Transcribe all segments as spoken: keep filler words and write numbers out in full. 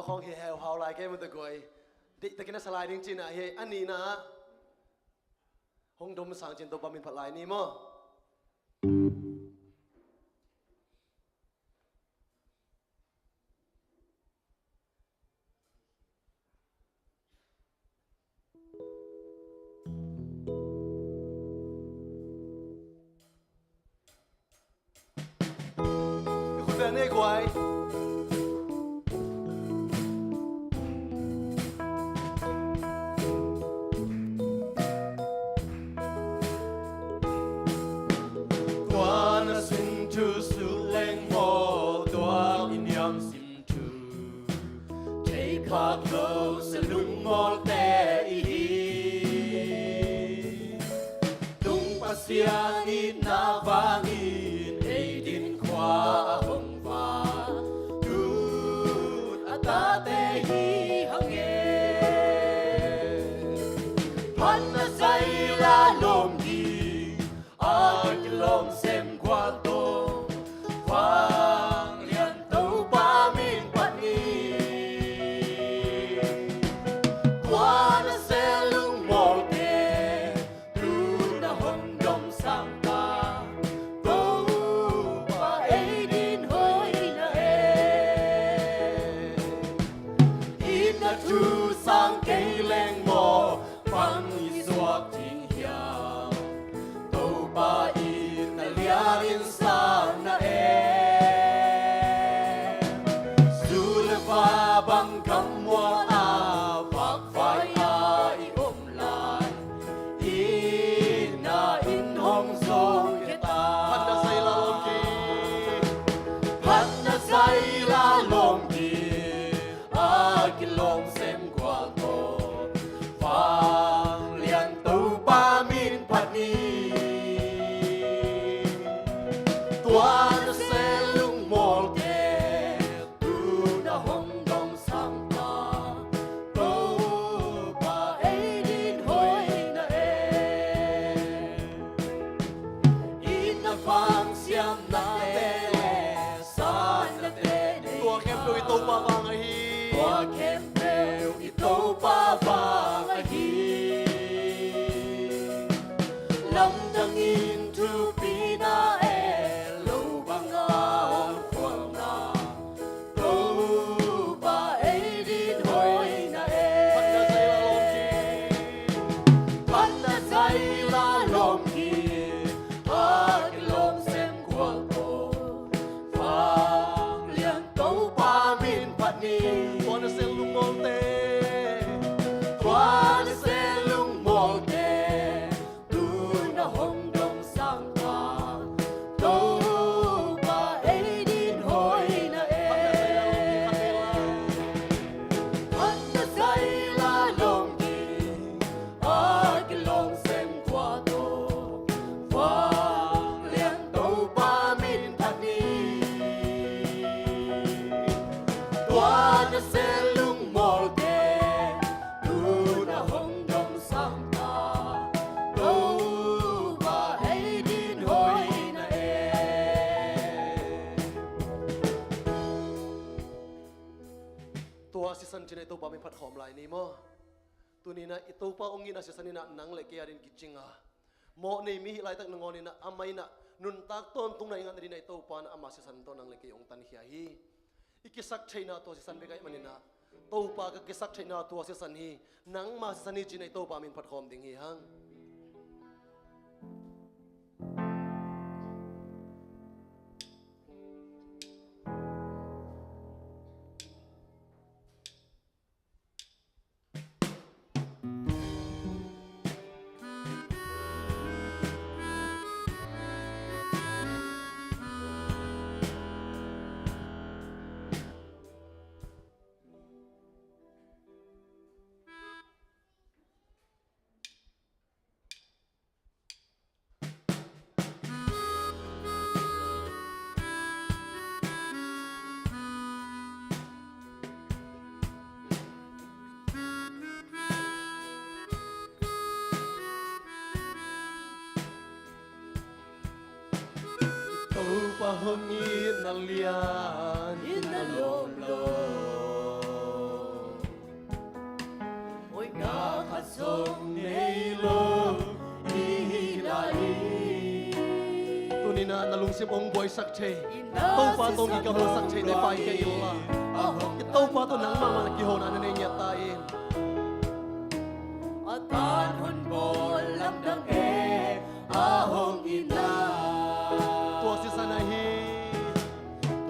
Hong hi heuhau lai kei mah tawh guai. Deihtakin a sa lai ding cihna hi. A nihna ah hong dom sang cin Topa min phat lai ni maw? I khut beng ni guai. Tua na sin thu sut leng maw, tua i niam sin thu thei khak lo, sia lungmawlte i hi. Tung Pasian itna vangin ei din khua a hong va, tun a tate hi hang e. Phatna zai la lawm ding a kilawm sem gual tawh, vanglian Topa min phat ni. Tua na sel lungmawlte, tu na hong dom sang ta, Topa ei din hoihna e. Itna thu sang kei leng maw, bang i zuak ding hiam? Topa itna lianin sang na e. Zu le va bang gammuan a vakvai a i om lai, itna in hong zo khia ta. Phatna zai la lawm ding, phatna zai la lawm ding a kilawm sem gual tawh, vanglian Topa min phat ni. Tua na sel lungmawlte, tu na hong dom sang ta, Topa ei din hoihna e. Itna vang siamnate le sanate nei, tua khempeuh i Topa vang ahi. Tua khempeuh i Topa vang ahi. Lamdangin thupina e, lo banga khualna, Topa ei din hoihna e. Phatna zai la lawm ding, phatna zai la lawm ding a kilawm sem gual tawh, vanglian Topa min phat ni. Tua na sel lungmawlte, tua na sel lungmawlte, tu na hong dom sang ta, Topa ei din hoihna e. Phatna zai la lawm ding a kilawm sem gual tawh, vanglian Topa min phat ni. Tua na sel lungmawlte, tu na hong dom sang ta, Topa ei din hoihna e. Tua sisan cin ah i Topa min phat khawm lai ni maw? Tuni in ah i Topa hong itna sisan in ah nang le kei adingin kicing a, mawhnei mi hih laitak nangawn in ah, amah in ah nuntak tawntungna i ngah nadingin ah i Topa in ah ama sisan tawh nang le kei hong tankhia hi. I kisak theihna tua sisan bek ahih manin ah, Topa ka kisak theihna tua sisan hi, nangma sisan hi ci-in ah i Topa min phat khawm ding hi hang. Topa hong itna lian, itna lawm lo. Sim hong buaisak thei, Topa tawh hong kigamlatsak theite pai kei inla, Topa tawh nangmah mah kihona na nei ngiat ta in. A tan hun bawl lamdang e a hong itna. Tua sisan ahi,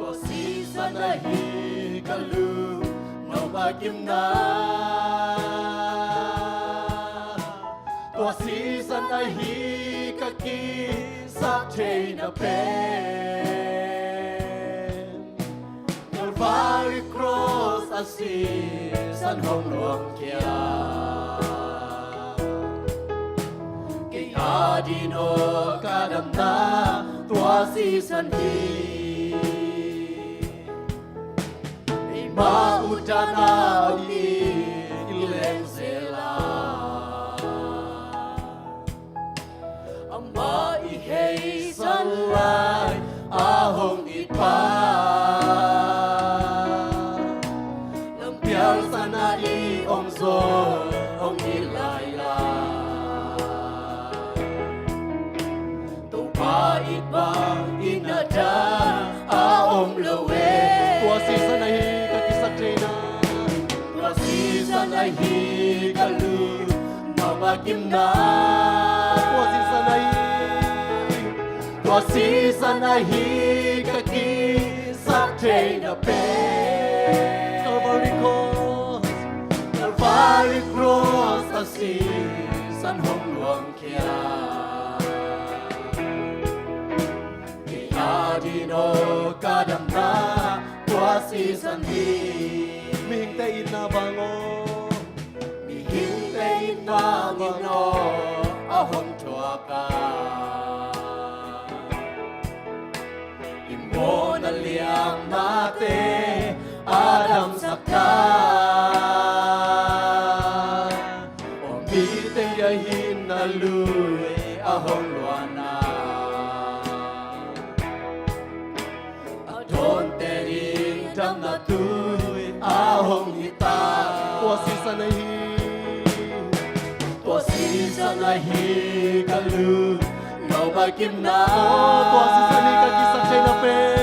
tua sisan ahi ka lungnuam a kimna. Tua sisan ahi ka kisap theihna pen Calvary cross a sisan hong luangkhia. Kei a ding aw ka damna tua sisan hi. Eimah utdan a i kilem zel a, amah i heisan lai a hong it pa, lampial san a i om zaw hong it lai lai. Topa it bang itna dan a om lo e. Tua sisan ahi ka kisap theihna. Tua sisan ahi ka lungnuam a kimna. Tua sisan ahi, tua sisan ahi ka kisap theihna pen Calvary cross, Calvary cross a sisan hong luang khia. Kei a ding aw ka damna tua sisan hi. Mihingte itna bang aw, mihingte itna bang aw a hong thuak a, i mawhna liamnate a damsak ta. Aw mite a hinna lui a hong luanna, a dawnte ding damna tui a hong hi ta. Tua sisan ahi, tua sisan ahi ka lungnuam a kimna. Tua sisan ahi ka kisap theihna pen.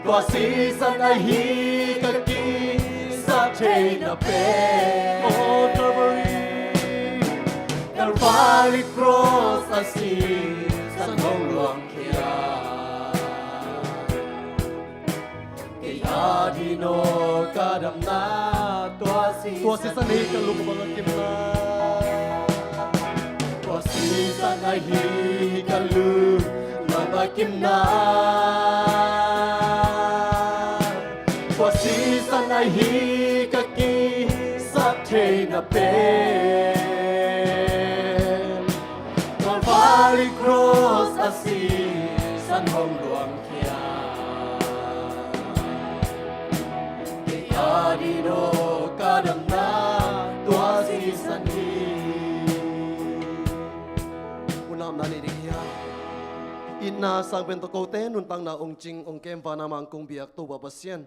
Tua sisan ahi ka kisap theihna pen. Oh, Calvary, Calvary cross a sisan hong luang khia. Kei a ding aw ka damna tua sisan, tua sisan ahi ka lungnuam a kimna. Tua sisan ahi ka lungnuam a kimna. Tua sisan ahi ka kisap theihna pen. Calvary cross a sisan hong luang khia. Kei a ding aw ka damna tua sisan hi. Unau na nei ding hi a. Itna sangpen tawh kote nuntakna hong cing hong kem vana mangkung biak Topa Pasian,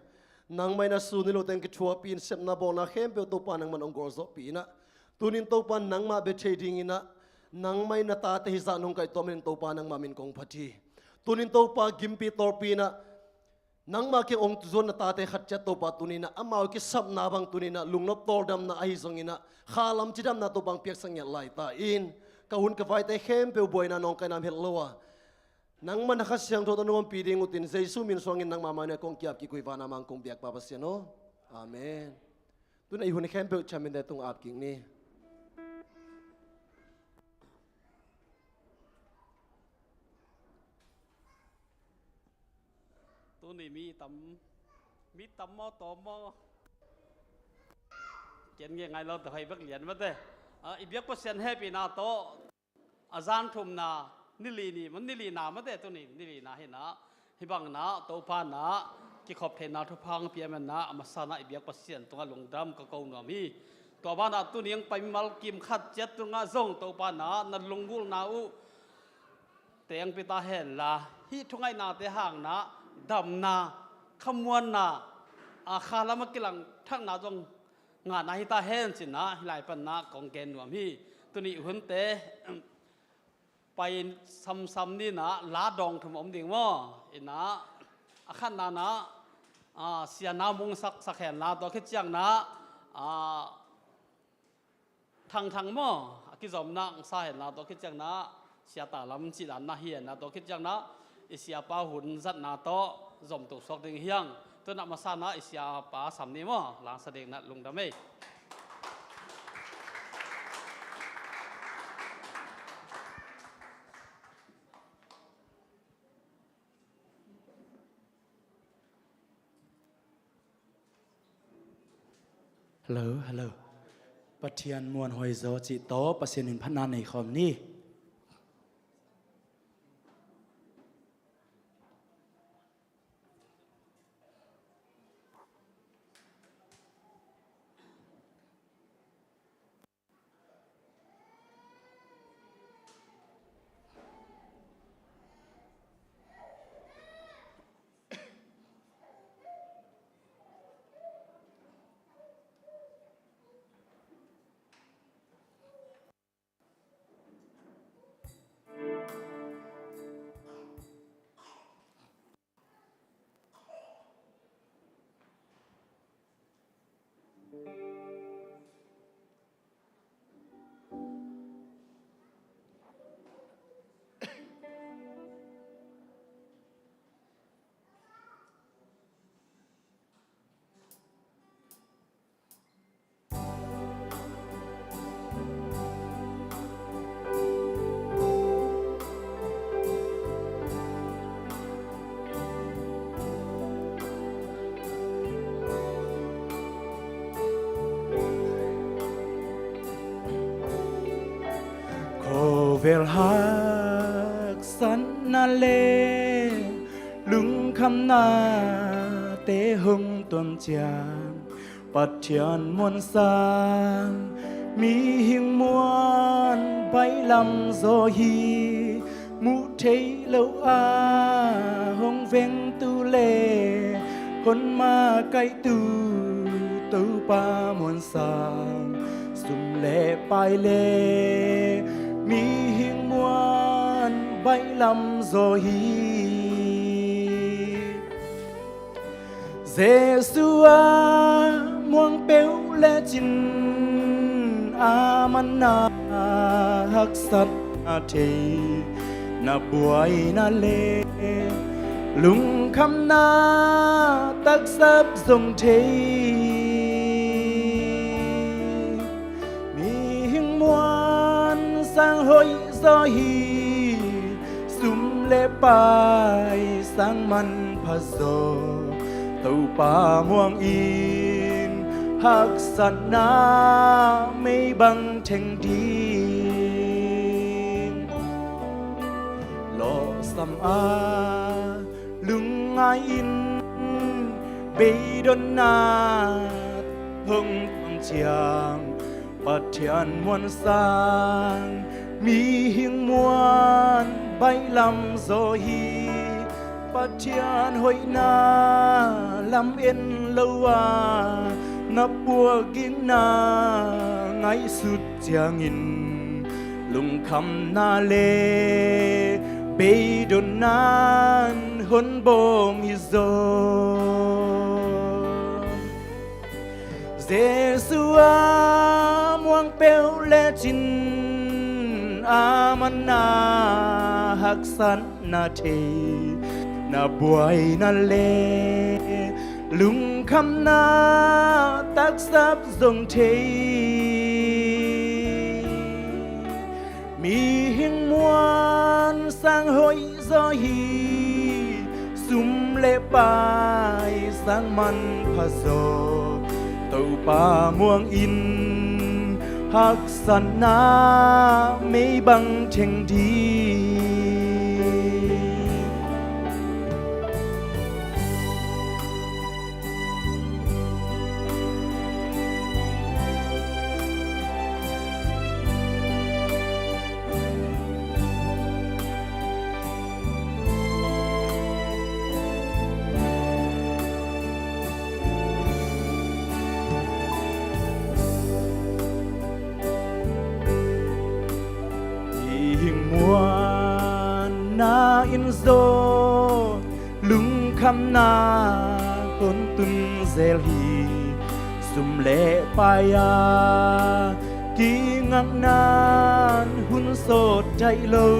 nangmah in a sun nilote hong kithuahpih in, sepna bawlna khempeuh Topa nangmah in hong gualzawhpih in ah, tuni in Topa nangmah bia thei ding in ah, nangmah in na tate hizah nong kaihtuah manin Topa nangmah min kong phat hi. Tuni in Topa gimpi tawlpi in ah, nangmah kiang hong zuan na tate khat ciat Topa tuni in ah, amau kisapna bang tuni in ah lungnop tawldamna ahi zongin ah, khalam cidamna Topa hong piaksak ngiat lai ta in. Ka hun ka vaite khempeuh buaina nawngkaina om het lo a, nangmah na Kha Siangtho tawh nong ompih ding uh ci-in Jesu min suangin nangmah mah in kong ki-ap kik uh hi, vana mangkung biak Pa Pasian aw. Amen. Tun i hun khempeuh ciamtehte tungah ap kik ni. Tuni mi tam, mi tam maw, tawm maw? Kian nge ngai lo tawh hai bek lian mate. Ah, i biak Pasian hehpihna tawh a zan thumna, ni li ni, man ni lina mate, tuni ni lina hi in ah, hih bang in ah Topa in ah kikhop theihna thupha hong pia man in ah, a masa in ah i biak Pasian tungah lungdam ka ko nuam hi. Tua banah tuni hong pai mimal kim khat ciat tungah zong Topa in ah na lunggulhna uh teng pia ta hen la, hih thungaihnate hang in ah damna, khamuanna, a khalam a kilang thakna zong ngahna hi ta hen ci-in ah hih lai pan in ah kong gen nuam hi. Tuni i hunte, pai samsam ni na, la dawng thum om ding maw? Ina, a khatna na, a, sia na mungsak sak hen la, tua khit ciang na, a, thangthang maw, a kizomna ang sa hen la, tua khit ciang na, sia ta lam cih dan na hi hen la, tua khit ciang na, i siapa hun zatna tawh zom tuk suak ding hi hang. Tu na masa na i siapa sam ni maw, la sa ding na lungdam ei. Hello, hello. Pathian muanhuai zaw cih tawh Pasian in phatna nei khawm ni. Khawvel haksatna le lungkhamnate hong tuam ciang, Pathian muansang mihing muan baihlam zaw hi. Muh theih loh a hong vengtu le hon makaihtu Topa muansang sum le pai le mihing muan baihlam zaw hi. Jesu a muang peuh lecin a manna haksatna thei, na buaina le lungkhamna taksap zong thei. Mihing muan sang hoih zaw hi, sum le pai sang manpha zaw. Topa muang in haksatna mei bang theng ding. Lawhsam a lungngai in beidonna hong tuam ciang, Pathian muansang mihing muan baihlam zaw hi. Pathian hoihna lam en lo a na puakgikna ngaihsut ciangin, lungkhamna le beidonna'n hon bawm hi zaw. Jesu a muang peuh lecin a manna haksatna thei, na buaina le lungkhamna taksap zong thei. Mihing muan sang hoih zaw hi, sum le pai sang manpha zaw. Topa muang in haksatna mei bang theng ding. Mihing muan in zaw lungkhamna tawntun zel hi. Sum le paai-a kingakna'n hun sawt daih lo.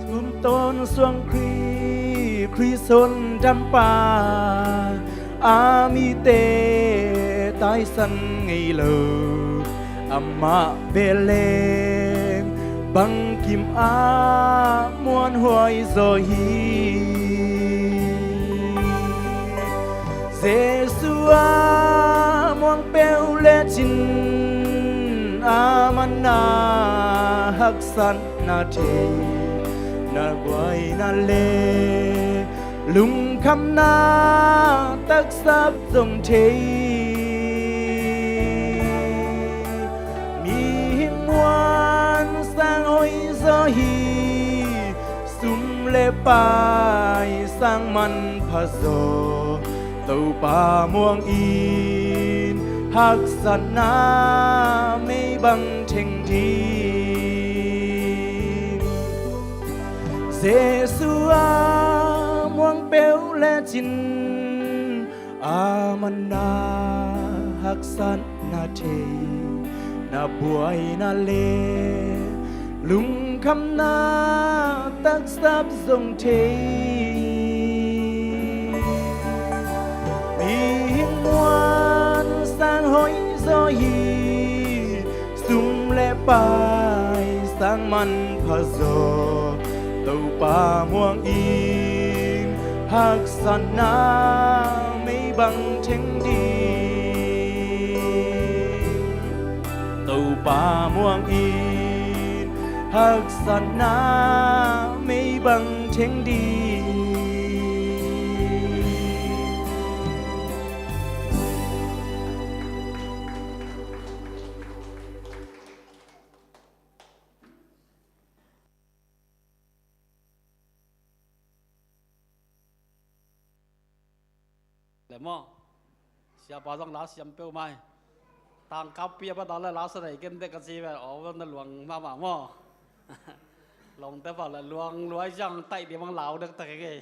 Sum tawn suang Khrih, Khrih sawndampa a mite taisan ngei lo. Amah beh leng bangkim ah muanhuai zaw hi. Jesu a muang peuh lecin a man na haksatna thei, na buaina le lungkhamna taksap zong thei. Mihing muan sang hoih zaw hi. Sum le paai sang manpha zaw, Topa muang in haksatna mei bang theng ding. Jesu a muang peuh lecin a man na haksatna thei, na buaina le lungkhamna taksap zong thei. Mihing muan sang hoih zaw hi. Sum le paai sang manpha zaw, Topa muang in haksatna mei bang theng ding. Topa muang in haksatna mei bang theng ding. Le maw, siapa zong la siam peuh mai. Tangkap piapa ta le la sa nei ken dek ka ci ve, aw na luang mahmah maw. Lawngte pau le luang luai ciang taih ding bang lau dektak hi kei.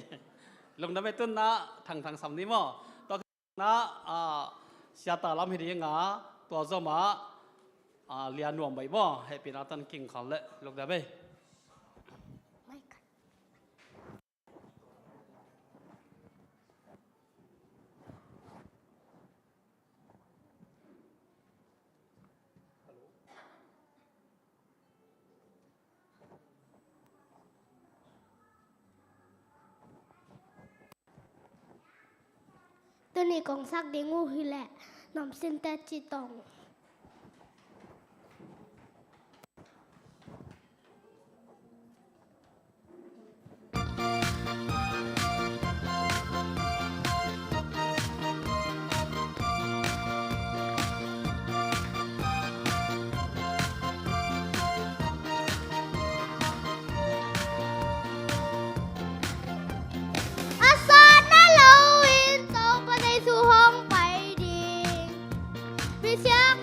Lungdam ei. Tun na thangthang sam ni maw. Tua na, ah, siata lam hi ding a, tua zom a, ah, Lia Nuam Baih maw, hehpihna tan king khol le lungdam ei. Tuni kong sak ding uh hi leh, Nuam Sinte Ci Tong. A satna lo in Topa Jesu hong pai ding. Misiang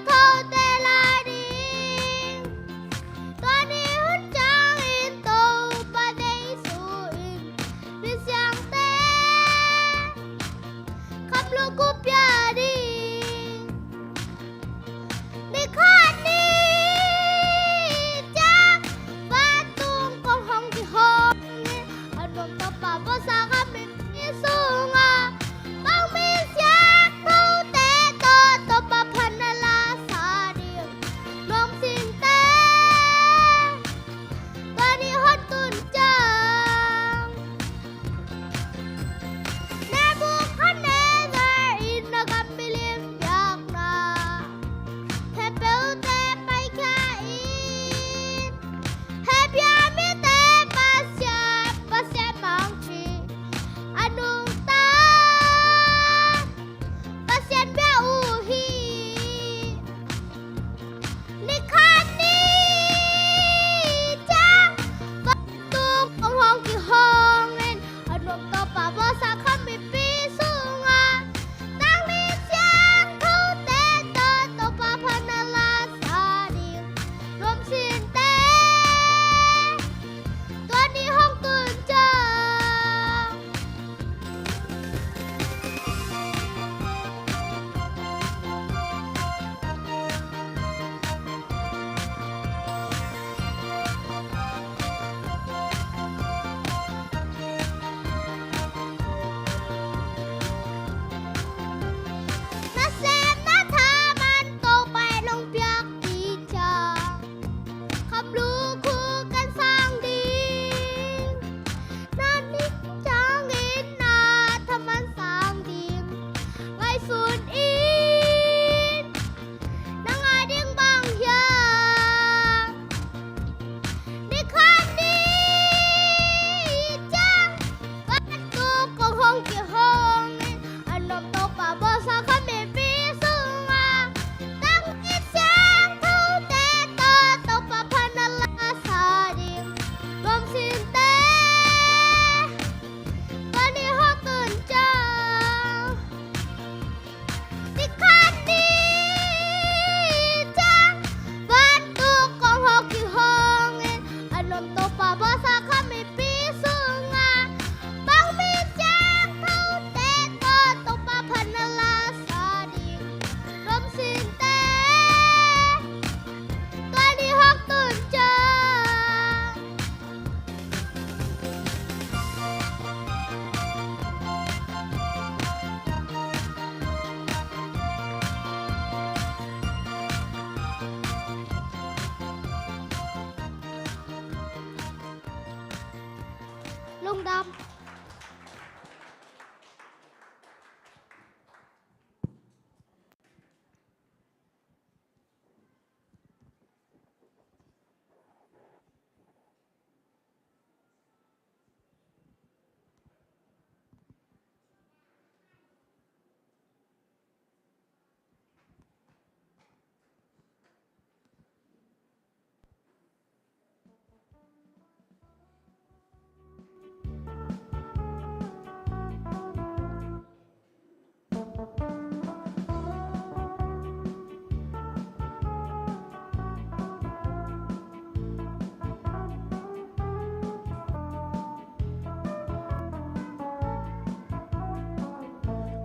Lungdam.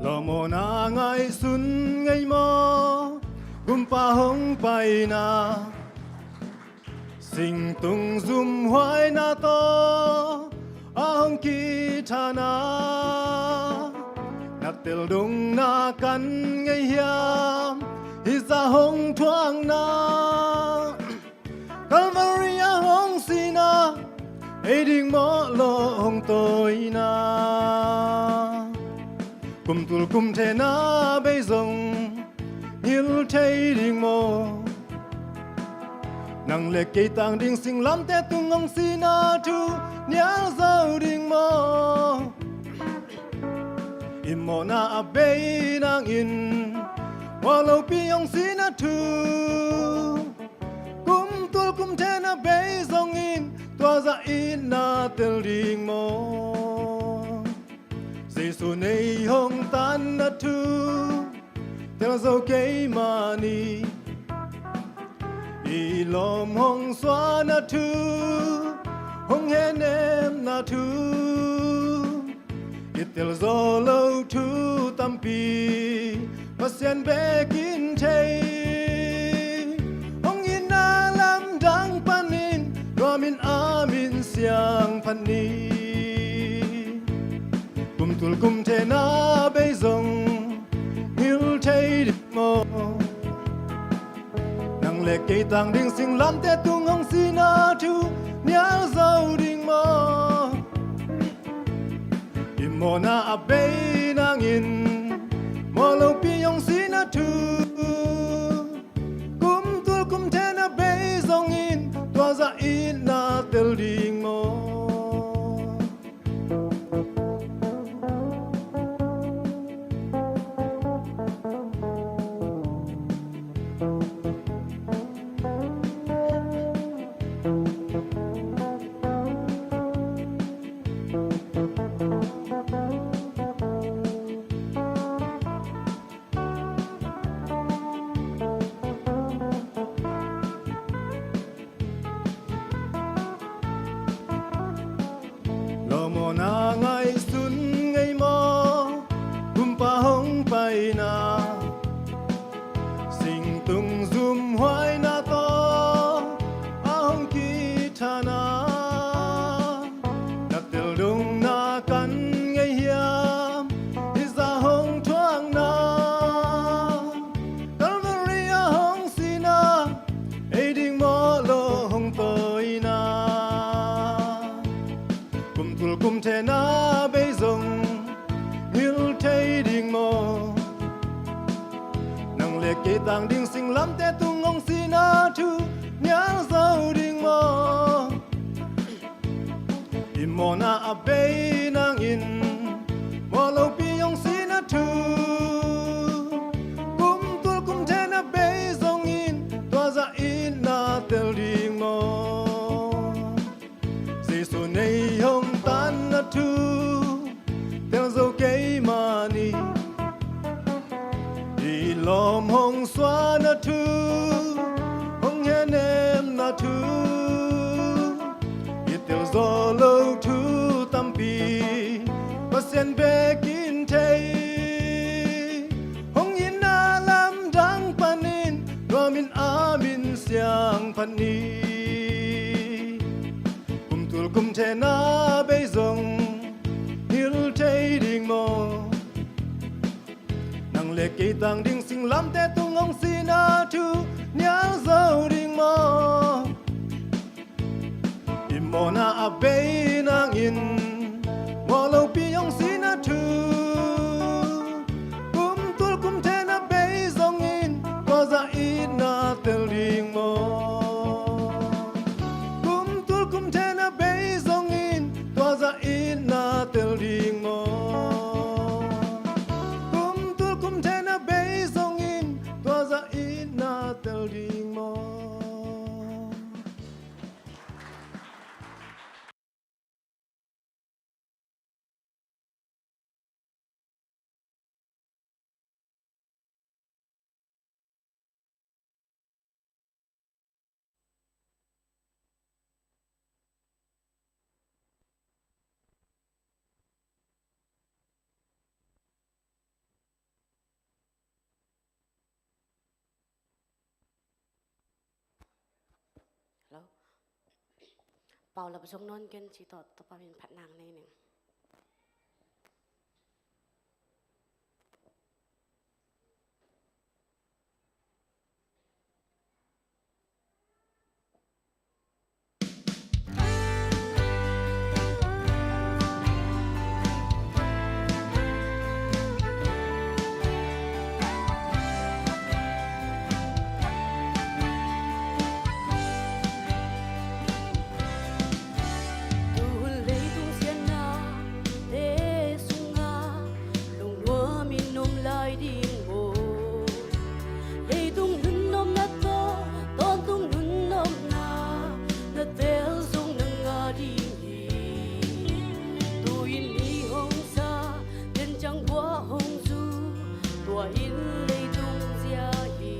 Lawmawhna ngaihsun ngei maw, Kumpa hong paina, singtung zumhuaina tawh a hong kithana. Na tel dongna kan ngei hiam, hih zah hong thuakna? Calvary ah hong sihna, ei ding mawh lawh hong tawina. Kum tul kum thena bei zong ngil thei ding maw? Nang le kei tang ding singlamteh tung hong sihna thu nial zo ding maw? I mawhna a bei nangin mawh lopi hong sihna thu, kum tul kum thena bei zongin tua zah itna tel ding maw? Jesu nei hong tanna thu tel zo kei mah ni. I lawm hong suahna thu, hong hehnepna thu, i tel zo lo thu tampi Pasian bekin thei. Hong itna lamdang panin tua min a min siang phat ni. Kum tul kum thena bei zong ngil thei ding maw? Nang le kei tang ding singlamteh tung hong sihna thu nial zo ding maw? I mawhna a bei nangin mawh lopi hong sihna thu, kum tul kum thena bei zongin tua zah itna tel ding maw? Lawmawhna ngaihsun ngei maw, Kumpa hong paina, singtung zumhuaina tawh a hong kithana. Na tel dongna kan ngei hiam, hih zah hong thuakna? Calvary ah hong sihna, ei ding mawh lawh hong tawina. Kum tul kum thena bei zong ngil thei ding maw? Nang le kei tang ding singlamteh tung hong sihna thu nial zo ding maw? I mawhna a bei nangin mawh lopi hong sihna thu, kum tul kum thena bei zongin tua zah itna tel ding maw? Jesu nei hong tanna thu tel zo kei mah ni. I lawm hong suahna thu, hong hehnepna thu, i tel zo lo thu tampi Pasian bekin thei. Hong itna lamdang panin tua min a min siang phat ni. Kum tul kum thena bei zong ngil thei ding maw? Nang le kei tang ding singlamteh tung hong sihna thu nial zo ding maw? I mawhna a bei nangin Paulap zong nawn ken ci tawh Topa min phatna nei ning. Tu hun leitung siatna te sungah lungnuam in om lai ding maw? Leitung nunnuamna tawh tawntung nunnuamna na tel zong na ngah ding hi. Tu-in mi hong sa ken ciang kua hong zu, tua in leitung zia hi.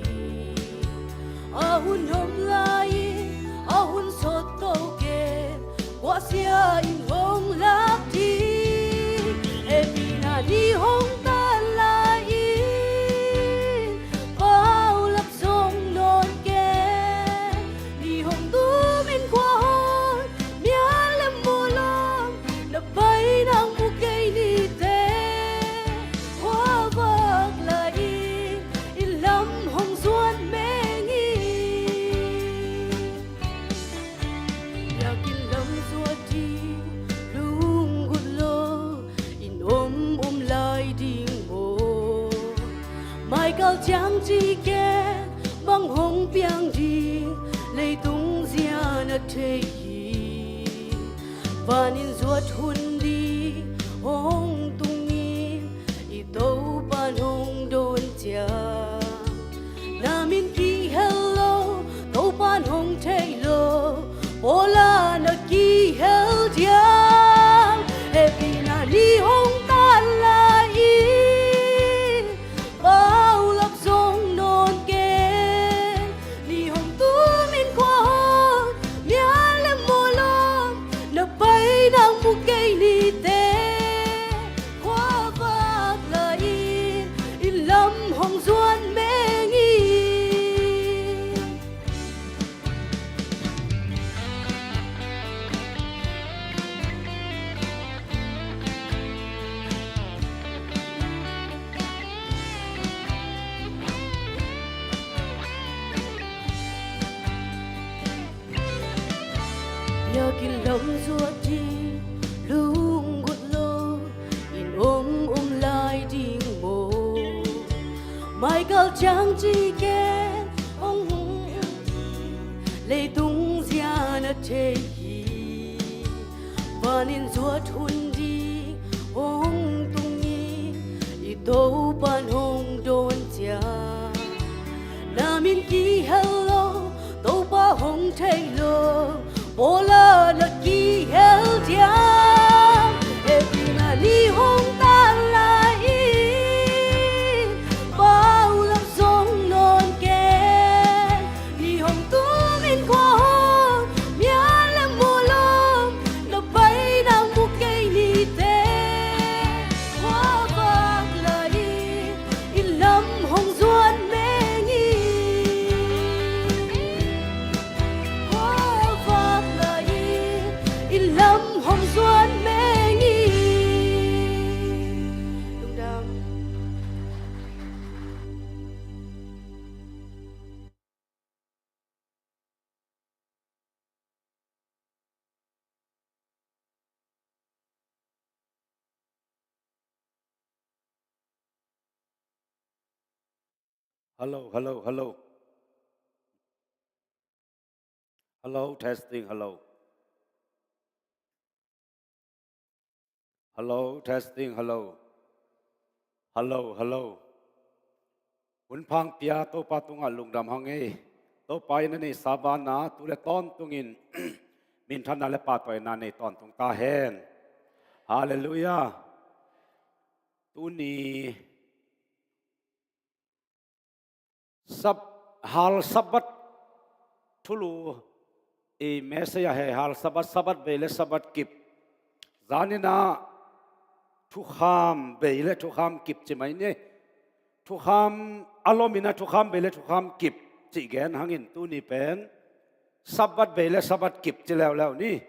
A hun om lai-in a hun sawt to ken, kua sia in hong lak ding? Hehpihna ni hong tan lai-in paulap zong nawn ken. Ni hong tum in khua hong mial le mawlawm na pai nang mu kei ni teh, khua vak lai-in inn lam hong zuan meng hi. Biakinn lam zuat ding lunggulh lo in om om lai ding maw? Maikal ciang ci ken bang hong piang ding, leitung zia na thei hi. Van in zuat hun ding hong tung in, i Topa in hong dawn ciang. Na min kihel lo, Topa in hong thei lo, pawla na kihel diam? Hehpihna ni hong tan lai-in paulap zong nawn ken. Ni hong tum in khua hong mial le mawlawm na pai nang mu kei ni teh, khua vak lai-in inn lam hong zuan meng hi. Biakinn lam zuat ding lunggulh lo in om om lai ding maw? Maikal ciang ci ken hong hum ding, leitung zia na thei hi. Van in zuat hun ding hong tung in, i Topa in hong dawn ciang. Na min kihel lo, Topa hong thei lo, pawla na kihel diam? Hehpihna ni hong tan lai-in paulap zong nawn ken. Ni hong tum in khua hong mial le mawlawm na pai nang mu kei ni teh, khua vak lai-in inn lam hong zuan meng hi. Khua vak lai-in inn lam hong zuan meng hi. Lungdam. Hello, hello, hello. Hello, testing, hello. Hello, testing, hello. Hello, hello. Hun pha hong pia Topa tungah lungdam hang ei. Topa in a neihsa vanna tu le tawntungin minthanna le pahtawina nei tawntung ta hen. Halleluiah. Tuni Sab-, hal Sabbath thulu i message ah hei, hal Sabbath, Sabbath bei le Sabbath kip. Zanin ah thukham bei le thukham kip ci mai ni. Thukham a lomin ah thukham bei le thukham kip cih gen hangin tuni pen Sabbath bei le Sabbath kip ci leuleu ni.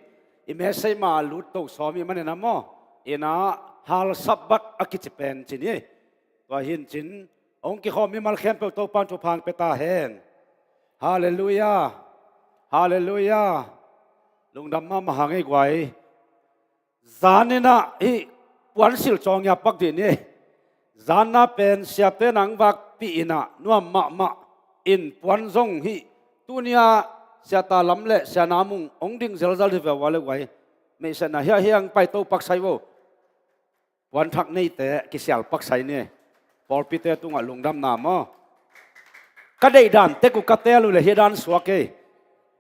I message mah lut to sawm i manin a maw, ina hal Sabbath a kici pen ci ni. Tua hi in cin, hong kikhawm mimal khempeuh Topan thupha hong pia ta hen. Halleluiah. Halleluiah. Lungdam mahmah hang ei guai. Zan ina hih puan silh cawng ia pak dih ni. Zan na pen siate nang vakpih ina nuam mahmah in puan zong hih tunia Sia Ta Lam le Sia Na Mung hong ding zelzal hi veu a le guai. Meihsetna hiah hiang pai to paksai vo. Puan thak neite kisial paksai ni. Pawlpite tungah lungdamna maw? Ka deihdan tek uh ka tel uh le hih dan suak ei.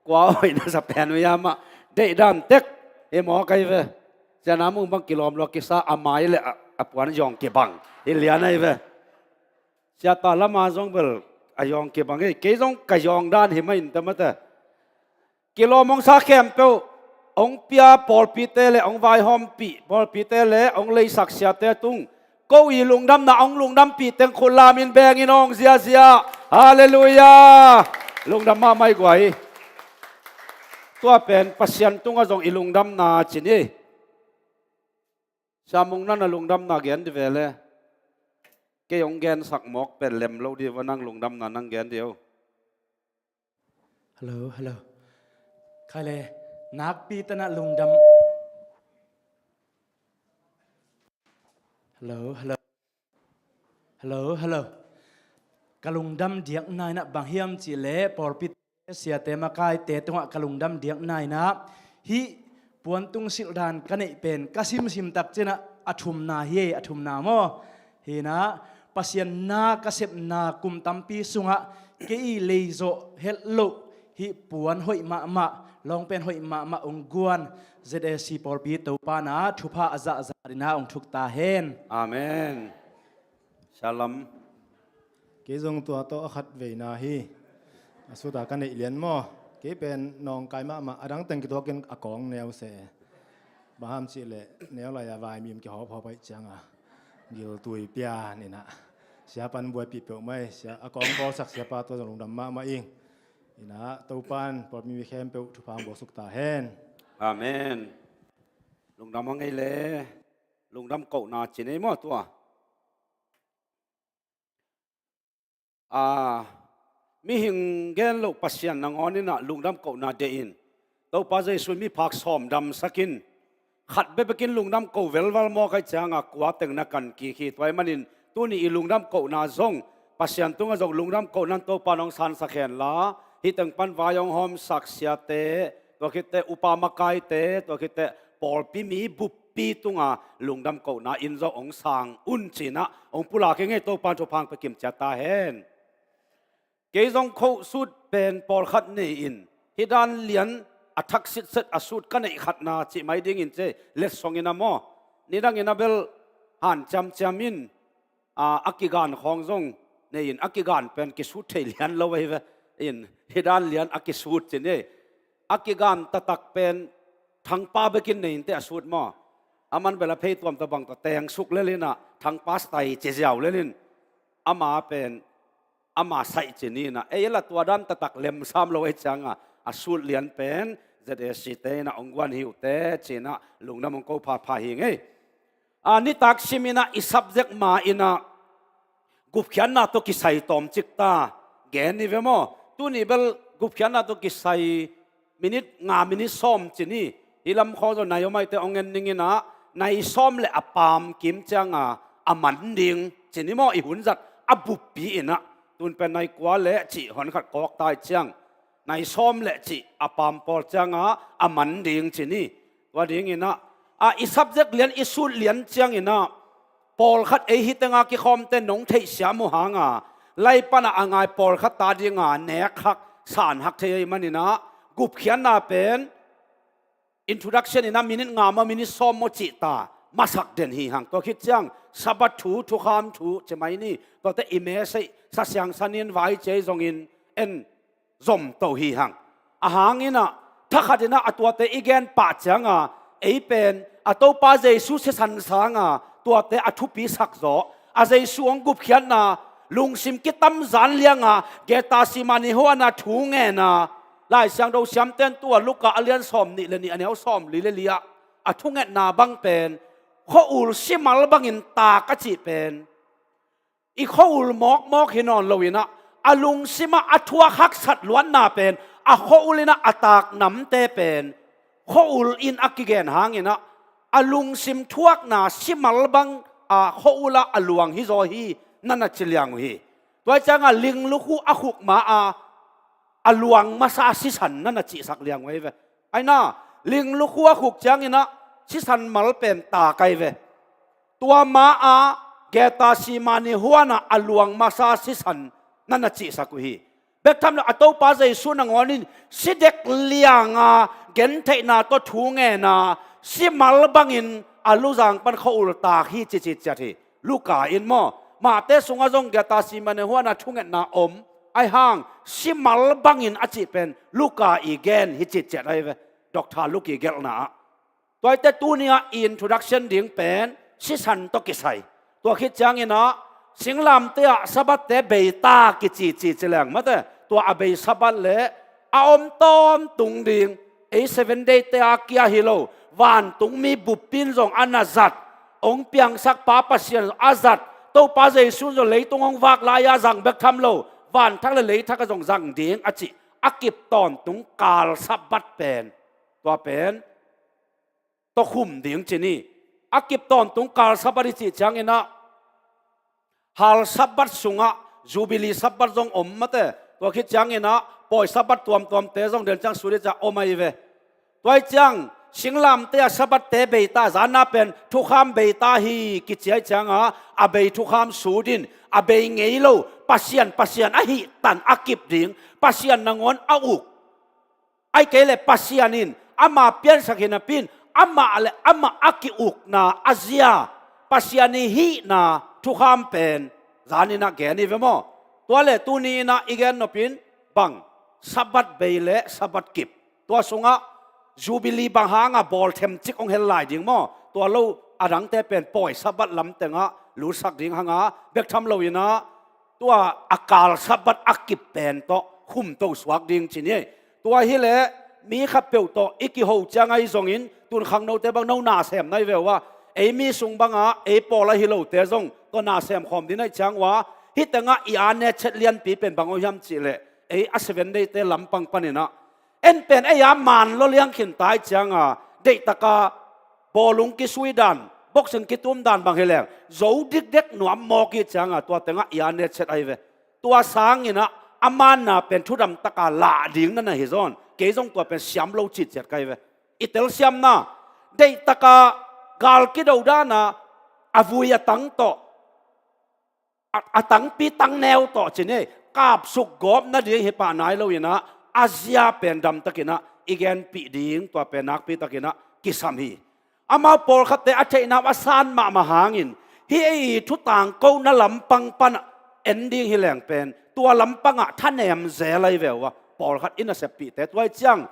Kua hoihna sa pen uh ia mah. Deihdan tek hi maw kai ve. Sia Na Mung bang kilawm lua kisa a mai le a, a puan zawng kibang. Hi lian ai ve. Sia Ta Lam a zong bel a zawng kibang ei. Kei zong ka zawng dan hi mah in ta mate. Kilawm hong sa khempeuh hong pia pawlpite le hong vaihawmpih pawlpite le hong leisak siate tung ko i lungdamna hong lungdampih teng khut lamin bengin hong ziazia. Halleluiah. Lungdam mahmah i guai. Tua pen Pasian tungah zong i lungdamna ci ni. Sia Mung nan a lungdamna gen di ve le. Kei hong gensak mawk pen lem lo di va nang lungdamna nang gen di o. Hello, hello. Khai le, nakpi tana lungdam. Hello, hello. Hello, hello. Ka lungdam diakna ina bang hiam cih le pawlpi siate makaite tungah ka lungdam diakna ina hih puantung silh dan ka neih pen ka simsim tak cinah a thumna hi ei, a thumna maw? Hinah Pasian na ka sepna kum tampi sungah kei i leizawh helh loh hih puan hoih mahmah, lawngpen hoih mahmah ung guan Z A C pawlpi Topa na thupha a zahzah dina ung thuk ta hen. Amen. Salam. Kei zong tua tawh a khat veina hi. A suta ka neih lian maw? Kei pen nawngkai mahmah a dang teng kituakin a kawng neu se. Bang ham cih leh neu lai-a vaimim kihawphawp aih cianga giltui pian inah sia pan buaipih peuh mai sia a kawng bawlsak siapa tua zong lungdam mahmah ing. Inah Topan pawlpi mi khempeuh thupha ang bawlsuk ta hen. Amen. Lungdam a ngei le lungdam kohna ci nei maw tua? A, mihing gen loh Pasian nangawn inah lungdam kohna deih in. Topa Jesu in miphak sawm damsakin khat bebekin lungdam ko velval mawk aih cianga kua teng na kan kik hi. Tua ih manin tuni i lungdam kohna zong Pasian tungah zong lungdam kohna in Topa nong sansak henla hih teng pan vai hong hawmsak siate, tua khitte upa makaite, tua khitte pawlpi mi bup pi tunga lungdam kohna in zong hong sang un cinah hong pulak hi ngei. Topan thupha ang pia kimcia ta hen. Kei zong khohsut pen pawlkhat nei-in hih dan lian a thak sitset a sut ka neih khatna cih mai dingin cei letsong ina maw? Nidang ina bel han ciamciam in a, a kigan khawng zong nei-in a kigan pen kisut thei lian lo ahi ve. In hih dan lian a kisut ci ni. A kigan taktak pen thangpa bekin nei-in te a sut maw? A man bel a phei tuam tabang ta teng suk lel inah thangpa stai ci ziau lel in ama pen ama saih ci ni inah ei la tua dan taktak lemsam lo aih cianga a sut lian pen Z A C te inah hong guan hi uh te ci inah lungdam hong ko phapha hi ngei. A, nitak sim inah i subject ma inah gupkhiatna tawh kisai tawmcik ta gen ni ve maw? Tuni bel gupkhiatna tawh kisai minit nga minit sawm ci ni. Hih lam khawng zaw nai om aihte hong en ning inah nai sawm le a paam kim cianga a man ding ci ni maw? I hun zat a buppi inah tun pen nai kua le cih hon khat kawk ta ih ciang nai sawm le cih a paam pawl cianga a man ding ci ni. Tua dinginah a, i subject lian i sut lian cianginah pawlkhat ei hitenga kikhawmte nong theihsiam uh hanga lai pana a ngai pawlkhat ta dinga nek hak san hak thei ei maninah gupkhiatna pen introduction inah minit nga maw minit sawm maw cihta masak den hi hang. Tua khit ciang Sabbath thu, thukham thu ci mai ni. Tuate i message sa siangsanin vai ci ei zongin en zomto hi hang. A hanginah thakhatinah a tuate i gen pah cianga ei pen a Topa Jesu sisan sanga tuate a thupi sakzaw a Jesu hong gupkhiatna lungsim kitamzan lianga Gethsemane huana thu ngena Lai Siangtho siamten tua Luka a lian sawm nih le nih a neu sawm li le li ah a thungetna bang pen khua-ul simal bangin taak a cih pen i khua-ul mawkmawk hi nawn loinah a lungsimah a thuak haksat luatna pen a khua-ul inah a taak namte pen khua-ul in a kigen hanginah a lungsim thuakna simal bang a khua-ul ah a luang hi zaw hi na na ci liang uh hi. Tua ciangah linglukhu a khuk ma a a luang masa sisan na na cihsak liang uh hi ve. Aina linglukhu a khuk cianginah sisan mal pen taak ahi ve. Tua ma a Gethsemane huanah a luang masa sisan na na cihsak uh hi. Bek tham lo a Topa Jesu nangawn in sidek lianga gentheihna tawh thu ngena simal bangin a luzang pan khua-ul taak hi cici ciat hi. Luka in maw Mate sungah zong Gethsemane huanah thungetna om ahi hang simal bangin a cih pen Luka i gen hi ciciat ahi ve. Dr. Luke i gelhna ah Tuaite tuni-ah i introduction ding pen sisan tawh kisai. Tua khit cianginah singlamte ah Sabbath-te beita kicici ci leng mate tua a bei Sabbath le a om tawntung ding ei Seven Day-te a kia hi lo vantungmi buppin zong a na zat hong piangsak pa Pasian a zat Topa Jesu zong leitung hong vak lai-a zang bek tham lo vanthak le leithak a zong zang ding a cih a kip tawntung kal Sabbath pen tua pen tawh khum ding ci ni. A kip tawntung kal Sabbath i cih cianginah hal Sabbath sungah Jubilee Sabbath zong om mate tua khit cianginah pawi Sabbath tuamtuamte zong den ciang suri ciah om ahi ve. Tua ih ciang singlamte ah Sabbath-te beita zanna pen thukham beita hi kici ahi cianga a bei thukham sut in a bei ngei lo Pasian Pasian ahih tan a kip ding Pasian nangawn a uk Ahi kei le Pasian in ama piansak hi napi-in amah le amah a ki-ukna a zia Pasian i hihna thukham pen zaninah gen hi ve maw? Tua le tuni innah i gen nopin bang Sabbath bei le Sabbath kip tua sungah Jubilee bang hanga bawl themcik hong hel lai ding maw? Tua lo a dangte pen pawi Sabbath lam tengah lutsak ding hanga bek tham lo innah tua a kal Sabbath a kip pen tawh khumto suak ding ci ni. Tua hileh mi khatpeuh tawh i kiho ciang ahi zongin tun khangnote bang no nasem nai ve uh a ei mi sung bangah ei pawl ahi lote zong tawh nasem khawm ding ahi ciang uh a hih tengah i a netchet lianpi pen bang aw hiam cihleh ei a Seven Day-te lampang paninah en pen ei a man lua liang khin ta ahi cianga deihtaka bawlung kisui dan boxing kitum dan bang hi leng zo dikdek nuam mawk ih cianga tua tengah i a netchet ahi ve. Tua sanginah a manna pen thudamtaka lah ding na na hi zawn kei zong tua pen siam lo citciat ka hi ve. I telsiamna deihtaka gal kido dana a vui a tang tawh a, a tangpi tangneu tawh cin ei kapsuk gawp nading hi pah nai loinah a zia pen damtakinah i genpih ding tua pen nakpitakinah kisam hi. Amau pawlkhatte a theihna uh a san mahmah hangin hih ei i thutangkona lampang panah en ding hi leng pen tua lampangah thanem zel ahi ve uh a pawlkhat i naseppihte tua ih ciang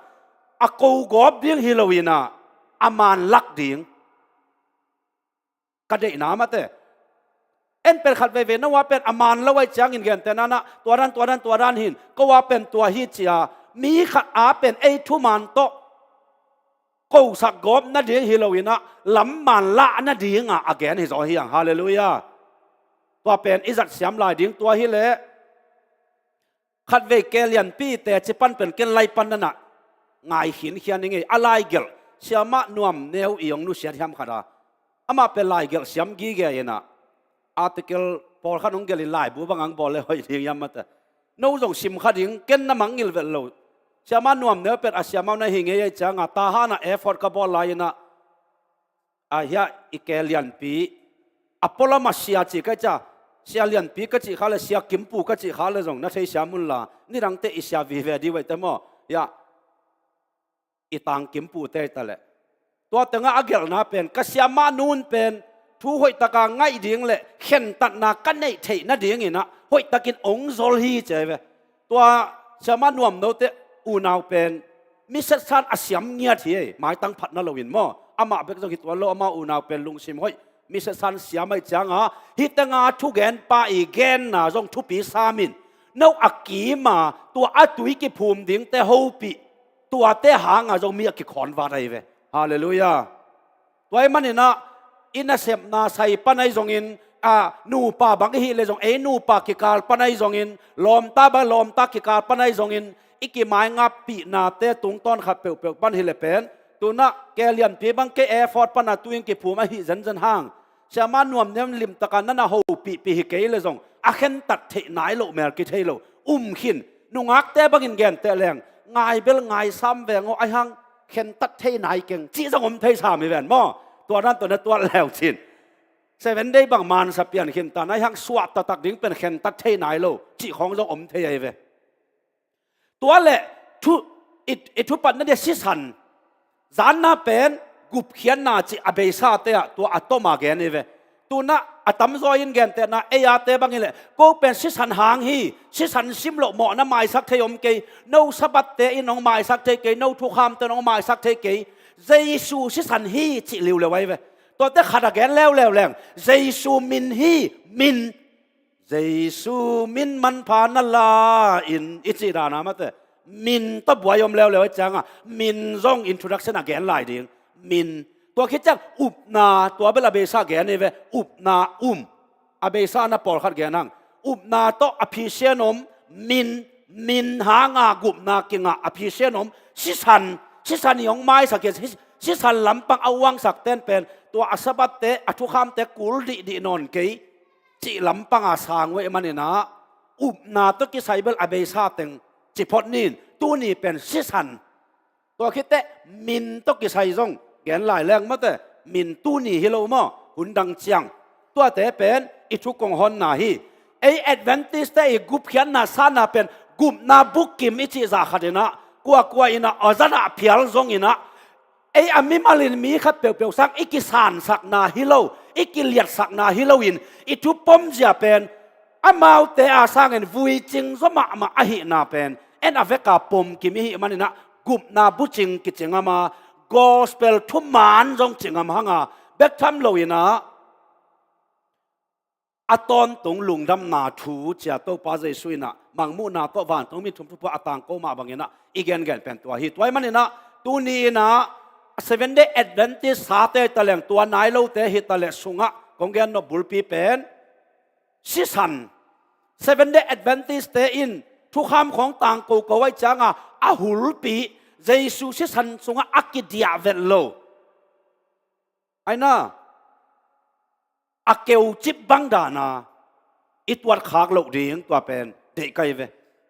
a ko gawp ding hi loinah a man lak ding ka deihna mate. En pen khat veivei no a pen a man lo ahi ciangin gente nanah tua dan tua dan tua dan hin ko a pen tua hi cia mi khat a pen ei thuman tawh kosak gawp nading hi loinah lam man lah nadinga a gen hi zaw hiang. Halleluiah. Tua pen i zat siam lai ding tua hileh khatvei ke lianpi teci pan pen ken lai pan nanah ngai khinkhia ning ei a laigelh siamah nuam neu i hong nusiat hiam khat a amah pen laigelh siam gige inah article pawlkhat hong gelh in laibu bang ang bawl le hoih ding hiam mate. No zong sim kha ding ken na mangngilh vet lo. Siamah nuam neu pen a siamah na hi ngei ahi cianga tahanah effort ka bawl lai inah a hiah i ke lianpi a pualamah sia cih ka cia sia lianpi ka cih kha le sia kimpu ka cih kha le zong na thei siam unla nidangte i sia vive dih uh aite maw? Hiah i tangkimpute ahi taleh tua tengah a gelhna pen ka siamah nun pen thu hoihtaka ngaih ding le khentatna ka neih theih nadinginah hoihtakin ong zol hi ci ahi ve. Tua siamah nuam note unau pen mi setsan a siam ngiat hi ei maitang phatna loin maw? Amah bek zong hi tuan lo amah unau pen lungsim hoih mi setsan siam ahi cianga hih tenga thugenpa i genna zong thupi samin No a kima tua a tui kiphum dingte hopih, tuate hanga zong mi a kikhawnvat ahi ve. Halleluiah. Tua ahih maninah i nasepna sai pan ahi zongin, a, nupa bang i hih leh zong ei nupa kikal pan ahi zongin, lawmta bang lawmta kikal pan ahi zongin, i kimaingapihnate tungtawn khat peuhpeuh pan hi leh pen, tunah ke lianpi bang kei effort pana tuin kiphum ahi zenzen hang, siama nuamnem limtaka nana hopihpih hi kei leh zong a khentat theih nai loh mel kithei lo. Um khin, nungakte bangin genteh leng, ngai bel ngaisam veng aw, aihang khentat thei nai keng cih zong om thei sam hi ven maw? Tua dan tawh na tuat leu cin Seven Day bang mansa pian khin ta, aihang suah taktak ding pen khentat thei nai lo cih khawng zong om thei ahi ve. Tua leh thu, i, i thupatna dia sisan, zanna pen gupkhiatna cih a beisate ah tua a toma gen hi ve. Tunah a tamzaw in gentehna ei ate bangin leh ko pen sisan hang hi, sisan sim loh mawhna maisak thei om kei, no Sabbath-te in hong maisak thei kei, no thukhamte in hong maisak thei kei, Jesu sisan hi cih liuleu ahi ve. Tuate khat a gen leuleu leng Jesu min hi, min. Jesu min manpha na la in i cih dana mate, min tawh buai om leuleu ahi cianga min zong introduction a gen lai ding. Min. Tua khit ciang upna, tua bel a beisa gen hi ve. Upna, um, a beisa na pawlkhat gen hang. Upna tawh a phisian om, min, min hanga gupna kingah a phisian om. Sisan, sisan i hong maisak hi, si-, sisan lampang a uangsak ten pen tua a Sabbath-te, a thukhamte kul dihdih nawn kei cih lampanga sang uh ahih maninah, upna tawh kisai bel a beisa teng ci phot nin, tuni pen sisan. Tua khitteh min tawh kisai zong gen lai leng mate, min tuni hi lo maw, hun dang ciang. Tuate pen i thu kong honna hi. Ei Adventist-te i gupkhiatna sanna pen gupna bukim i cih zah khat inah, kuakua inah, a zat ah phial zong inah, ei a mimalin mi khat peuhpeuh sang i kisansakna hi lo, i kiliatsakna hi loin, i thupomzia pen amaute a sangin vuicing zaw mahmah ahihna pen en a veka pomkim i hih maninah gupna bucing kicing ama, gospel thuman zong cing am hanga bek tham loinah, a tawntung lungdamna thu cia Topa Jesu inah mangmuhna tawh vantung mi thum thupha a tangko mah banginah i gengen pen tua hi. Tua ahih maninah tuni inah Seven Day Adventist sate taleng, tua nai lote hi taleh sungah kong gen nop bulpi pen sisan. Seven Day Adventist-te in thukham khawng tangkoko ahi cianga a hulpi Jesu sisan sungah a kidiah vet lo. Aina, a keucip bang dana i tuatkhak loh ding tua pen deih ka hi ve.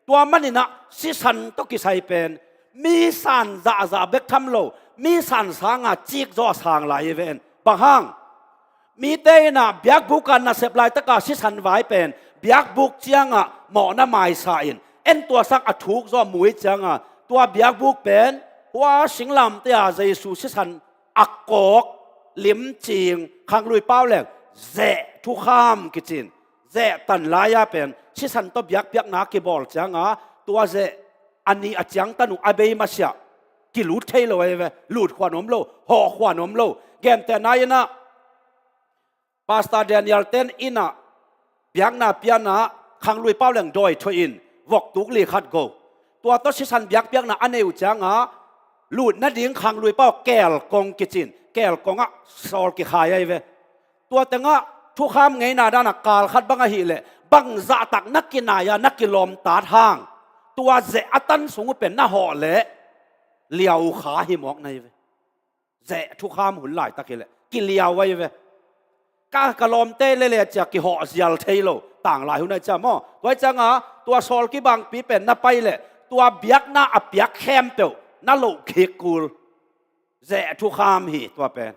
Tua maninah sisan tawh kisai pen mi san zahzah bek tham lo, mi san sanga cikzaw a sang lai hi ve en. Bang hang? Mite inah biakbuka nasep laitaka sisan vai pen biakbuk ciangah mawhna maisa in en, tua sang a thukzaw a mui cianga tua biakbuk pen hua singlamte a Jesu sisan a kawk, limcing, khanglui pau leng zeh thukham kicin, zeh tan lai-a pen sisan tawh biakpiakna kibawl cianga tua zeh a nih a ciangtan uh a bei masiah kilut thei lo ahi ve. Lut khuan om lo, hawh khuan om lo. Gentehna inah Pastor Daniel ten inah biakna pianah khanglui pau leng dawi thuahin vok tuk li khat go. Tua tawh sisan biakpiakna a nei uh cianga lut nading khanglui pau kelkong kicin, kelkongah sawl kikhai ahi ve. Tua tengah thukham ngeina danah kal khat bang ahih leh bang zahtak na kinai-a na kilawmtat hang, tua zeh a tan sung uh pen na hawh leh liaukha hi mawk na hi ve. Zeh thukham hun laitak hileh kiliau ahi ve. Ka, ka lawmte lele cia kihawh zial thei lo, tanglai hun ahi cia maw? Tua ahi cianga tua sawl kibangpi pen na pai leh tua biakna a piak khempeuh na loh khik kul. Zeh thukham hi tua pen.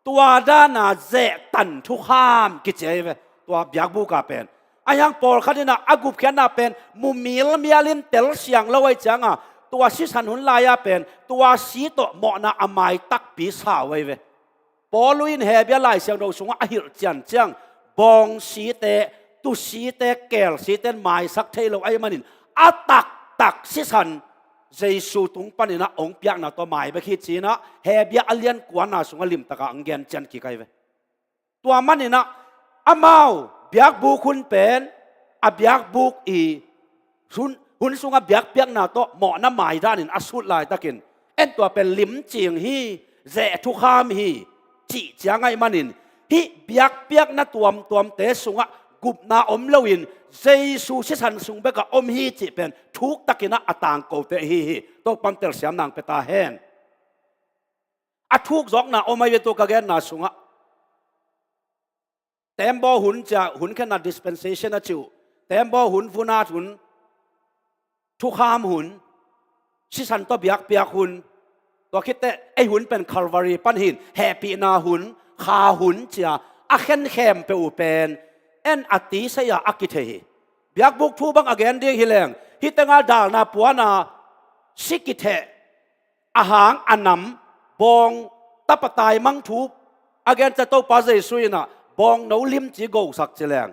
Tua dana zeh tan thukham kici ahi ve, tua biakbuka pen. Ahi hang pawlkhat inah a gupkhiatna pen mumil mialin telsiang lo ahi cianga tua sisan hun lai-a pen tua si tawh mawhna a mai takpi sa uh ahi ve. Paul in Hebru Lai Siangtho sungah a hilh cianciang, bawngsite, tusite, kelsite in maisak thei lo ahih manin a taktak sisan Jesu tung paninah hong piakna tawh mai bek hi cinah Hebru a lian kuana sungah limtakah hong gen cian kik ahi ve. Tua maninah amau biakbuk hun pen a biakbuk i Hun, hun sungah biakpiakna tawh mawhna maidanin a sut laitakin, en tua pen limcing hi, zeh thukham hi, cih ciang ahih manin, hih biakpiakna tuamtuamte sungah gupna om loin Jesu sisan sung bekah om hi cih pen thuktakinah a tangkote hi hi. Topan telsiam nang pia ta hen. A thukzawkna om ahi ve tu ka genna sungah. Tembaw hun cia hun khenna dispensation a cih uh. Tembaw hun, vunat hun, thukham hun, sisan tawh biakpiak hun. Tua khitteh ei hun pen Calvary pan hin hehpihna hun, kha hun cia a khen khempeuh uh pen en a tisei-a a kithei hi. Biakbuk thu bang a gen ding hi leng, hih tenga dalna puana si kitheh, a hang a nam, bawng, tapa taimang thu a gen cia Topa Jesu inah bawngno limci gosak ci leng,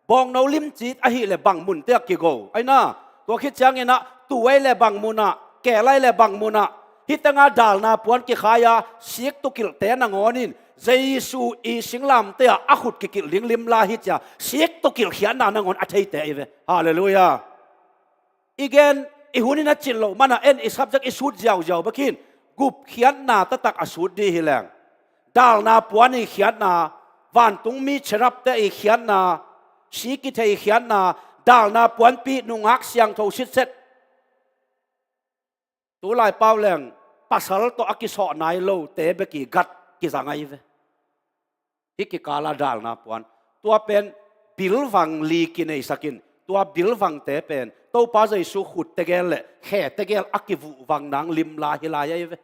bawngno limci ahileh bang munte ah kigo aina. Tua khit cianginah tu ahileh bang munah, keel ahileh bang munah, hih tenga dalna puan kikhai-a sik tukilhte nangawnin Jesu i singlamte ah a khut kikilh ding limla hi cia sik tukilh khiatna nangawn a theite ahi ve. Halleluiah. I gen, i hun in a cin loh manah en i subject i sut ziauziau bek hin, gupkhiatna taktak a sut dih hi leng. Dalna puan i khiatna, vantungmi cherubte i khiatna, si kithei i khiatna, dalna puanpi nungak siangtho sitset. Tulai pau leng pasal tawh a kisawh nai lote bek i gat kizang ahi ve. Hih kikala dalna puan, tua pen bilvang li kineisakin, tua bilvangte pen Topa Jesu khut tegel le khe tegel a kivuhvang nang limla hi lai ahi ve.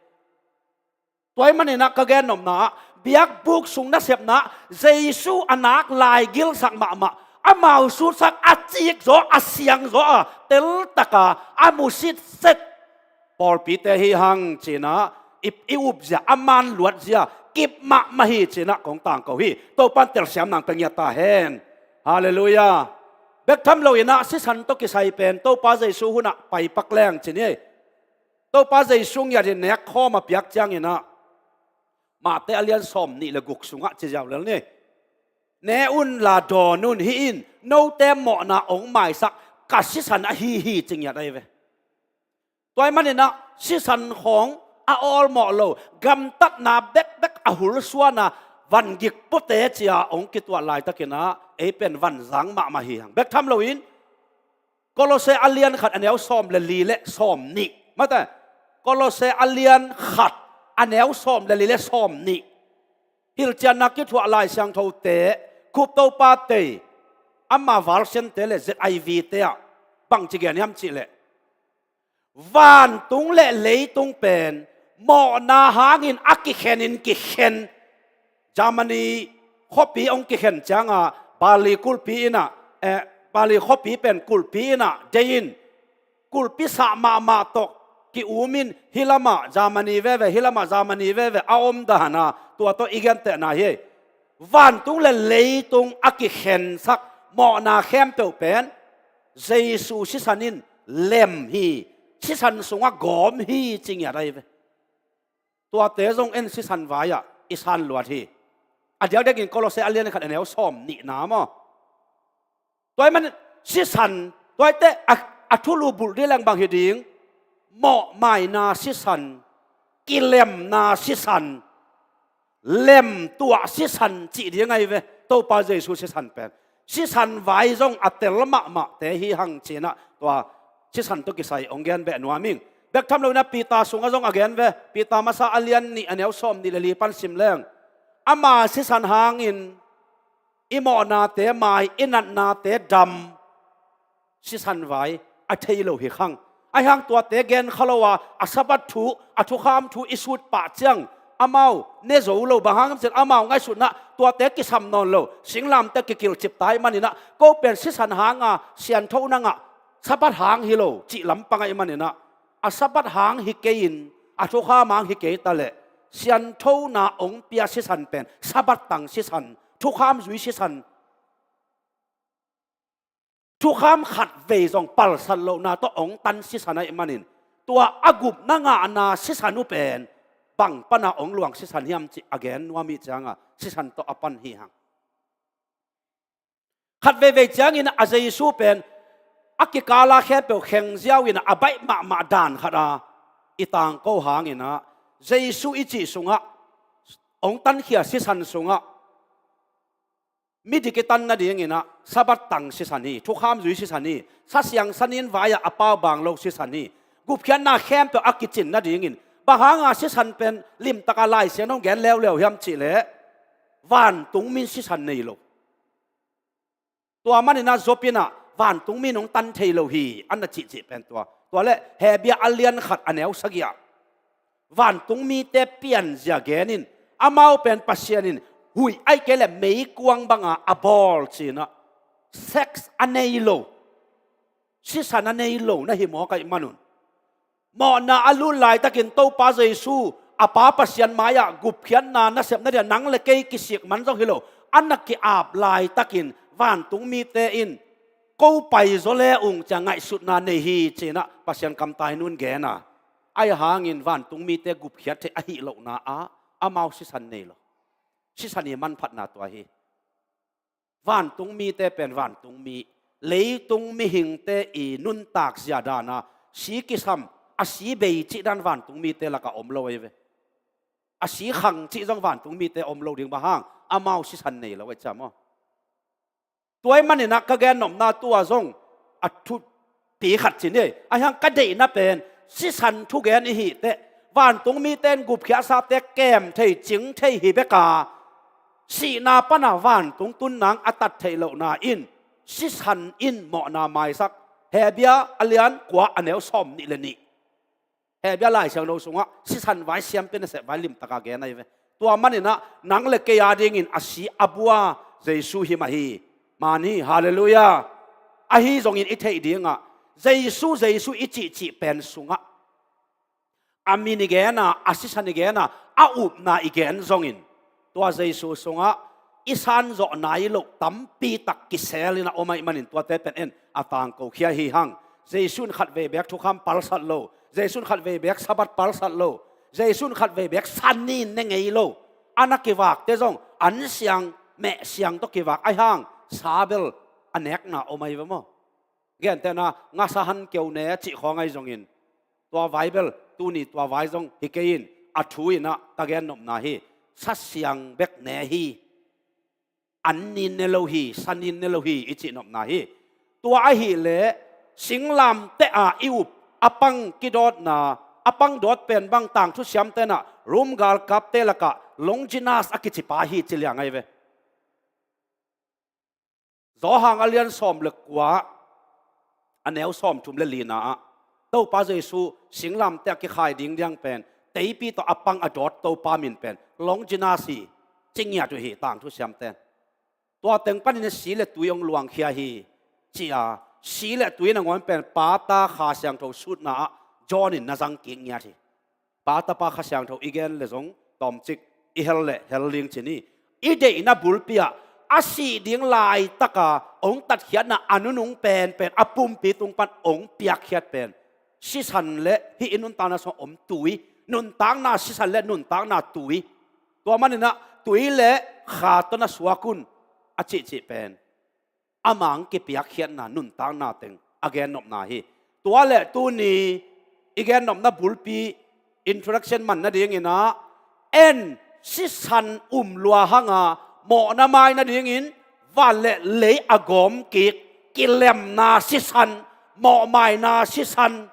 Tua ahih maninah ka gennopna ah, biakbuk sung nasepna ah Jesu a nak lai gilsak mahmah, amau sutsak a cikzaw a siangzaw a teltaka a mu sitset pawlpite hi hang cinah i, i upzia, a man luatzia kip mahmah hi cinah kong tangko hi. Topan telsiam nang pia ngiat ta hen. Halleluiah. Bek tham loinah sisan tawh kisai pen Topa Jesu hunah paipak leng cin hi. Topa Jesu ngiatin nekkhawm a piak cianginah Mate a lian sawm nih le guk sungah ci ziau lel ni. Ne un la dawn un, hih in note mawhna ong maisak ka sisan ahi hi ci ngiat ahi ve. Tua ahih maninah sisan khawng a awlmawh lo, gamtatna bekbek a hulsuana vangik pute cia ong kituah laitakinah ei pen vanzang mahmah hi hang. Bek tham loin Kolose a lian khat a neu sawm le li le sawm nih. Mate, Kolose a lian khat a neu sawm le li le sawm nih. Hilhcianna kithuah Lai Siangthote, Khup Topa tei, ama version te le Z I V te ah bangci gen hiam cihleh, vantung le leitung pen mawhna hangin a kikhenin kikhen. Germany khuapi hong kikhen cianga Berlin kulhpi innah, eh, Berlin khuapi pen kulhpi innah dei in, kulhpi sah mahmah tawh ki-umin, hih lamah Germany veve, hih lamah Germany veve a om dana tua tawh i gentehna hi. Vantung le leitung a kikhensak mawhna khempeuh pen Jesu sisan in lem hi, sisan sungah gawm hi ci ngiat ahi ve. Tuate zong en sisan vai-ah i san luat hi. A diakdiakin Kolose a lian khat a neu sawm nihna maw? Tua ahih man sisan, tua ahih teh a, a thulu bulh dih leng bang hi ding? Mawhmaina sisan, kilemna sisan, lemtuah sisan cih ding ahi ve. Topa Jesu sisan pen sisan vai zong a tel mahmahte hi hang cinah tua sisan tawh kisai hong gen beh nuam ing. Bek tham loinah Peter sungah zong a gen ve. Peter masa a lian nih a neu sawm nih le li pan sim leng, ama sisan hangin i mawhnate mai, i natnate dam, sisan vai a thei lo hi khang. Ahi hang tuate gen kha lo a, a Sabbath thu, a thukham thu i sut pah ciang amau ne zo lo, bang hang hiam cih leh amau ngaihsutna tuate kisam nawn lo, singlamte kikilh cipta ahih maninah ko pen sisan hanga sianthona ngah, Sabbath hang hi lo cih lampang ahih maninah, a Sabbath hang hi kei-in a thukham hang hi kei ta leh, sianthona hong pia sisan pen Sabbath tang sisan, thukham zui sisan, thukham khat vei zong palsat lohna tawh hong tan sisan ahih manin, tua a gupna ngahna sisan uh pen bang pana hong luang sisan hiam cih a gen nuam ih cianga sisan tawh a pan hi hang. Khat veivei ciangin a Jesu pen a kikala khempeuh khengziau in a baih mahmah dan khat a i tangko hangin ah, Jesu i cih sungah, hong tankhia sisan sungah, midik i tan nadingin ah Sabbath tang sisan hi, thukham zui sisan hi, Sa Siangsanin vai-ah a paubang lo sisan hi, gupkhiatna khempeuh a kicin nadingin, bang hanga sisan pen limtaka Lai Siangtho in hong gen leuleu hiam cihleh, vantungmi in sisan nei lo. Tua manin ah Job in ah vantungmi in hong tan thei lo hi, a na cihcih pen tua. Tua leh Hebru a lian khat a neu sagih ah vantungmite pianzia genin, amau pen Pasian in huih ahih kei leh meikuang banga a bawl ci-in ah, sex a nei lo, sisan a nei lo na hi mawk ahih manun, mawhna a lut laitakin Topa Jesu a Pa Pasian mai-ah gupkhiatna nasepna dia nang le kei kisik man zong hi lo, a na ki-ap laitakin vantungmite in, ko pai zaw le ung, ci-a ngaihsutna nei hi ci-in ah Pasian kamtai nun gen a. Ahi hangin vantungmite gupkhiat theih ahih lohna ah amau sisan nei lo. Sisan i manphatna tua hi. Vantungmite pen vantungmi, leitung mihingte i nuntak zia dan a si kisam, a si bei cih dan vantungmite lakah om lo ahi ve. A si khang cih zong vantungmite om lo ding, bang hang, amau sisan nei lo ahi ciam aw. Tua ahih manin ah ka gennopna tua zong a thupi khat ci ni. Ahi hang ka deihna pen, sisan thugen i hih teh, vantungmite in gupkhiatsate kem thei, cing thei hi bek a, sihna pana vantung tun nang a tat theih lohna in sisan in mawhna maisak. Hebru a lian kua a neu sawmnih le nih. Hebru Lai Siangtho sungah sisan vai siampi nasep vai limtaka gen ahi ve. Tua manin ah nang le kei adingin a si a bua Jesu hi mah hi. Man hi, halleluiah. Ahi zongin i theih dingah, Jesu, Jesu i cihcih pen sungah a min i gen a, a sisan i gen a, a upna i gen zongin, tua Jesu sungah i sanzawh nai loh tampi tak kisel in a om ahih manin tuate pen en a tangkokhia hi hang. Jesu in khatvei beek thukham palsat lo, Jesu in khatvei beek Sabbath palsat lo, Jesu in khatvei beek sanin ne ngei lo, a na kivakte zong an siang, meh siang tawh kivak ahi hang, sa bel a nekna om ahi ve maw. Gentehna, ngasa han keu ne cih khawng ahi zongin, tua vai bel tuni tua vai zong hi kei in, a thu in ah ka gennopna hi. Sa siang bek ne hi. An nin ne lo hi, sanin ne lo hi i cihnopna hi. Tua ahih leh singlamteh a i up, a pang kidawtna, a pang dawt pen bang tangthu siamte in ah Rom galkapte lakah Longinus a kicipa hi ci liang ahi ve. Johan a lian sawm le kua, a neu sawmthum le lina ah Topa Jesu singlamteh a kikhai dingdiang pen, teipi tawh a pang a dawt Topa min pen Longinus hi ci ngiat uh hi tangthu siamten. Tua teng panin si le tui hong luangkhia hi ci-a, si le tui nangawn pen Pa, Ta, Kha Siangtho sutna ah John in na zang kik ngiat hi. Pa, Tapa, Kha Siangtho i gen le zong tawmcik i hel le hel ding ci ni. I deihna bulpi ah a sih ding laitaka hong tatkhiatna a nunung penpen a pumpi tung pan hong piakkhiat pen sisan le hih i nuntakna sungah om tui, nuntakna sisan le nuntakna tui. Tua manin ah tui le kha tawh na suak un a cihcih pen a mang kipiakkhiatna nuntakna teng a gennopna hi. Tua le tuni i gennopna bulpi introduction man nadingin ah, en sisan um lua hanga mawhna mai nadingin van le lei a gawm kik, kilemna sisan, mawhmaina sisan,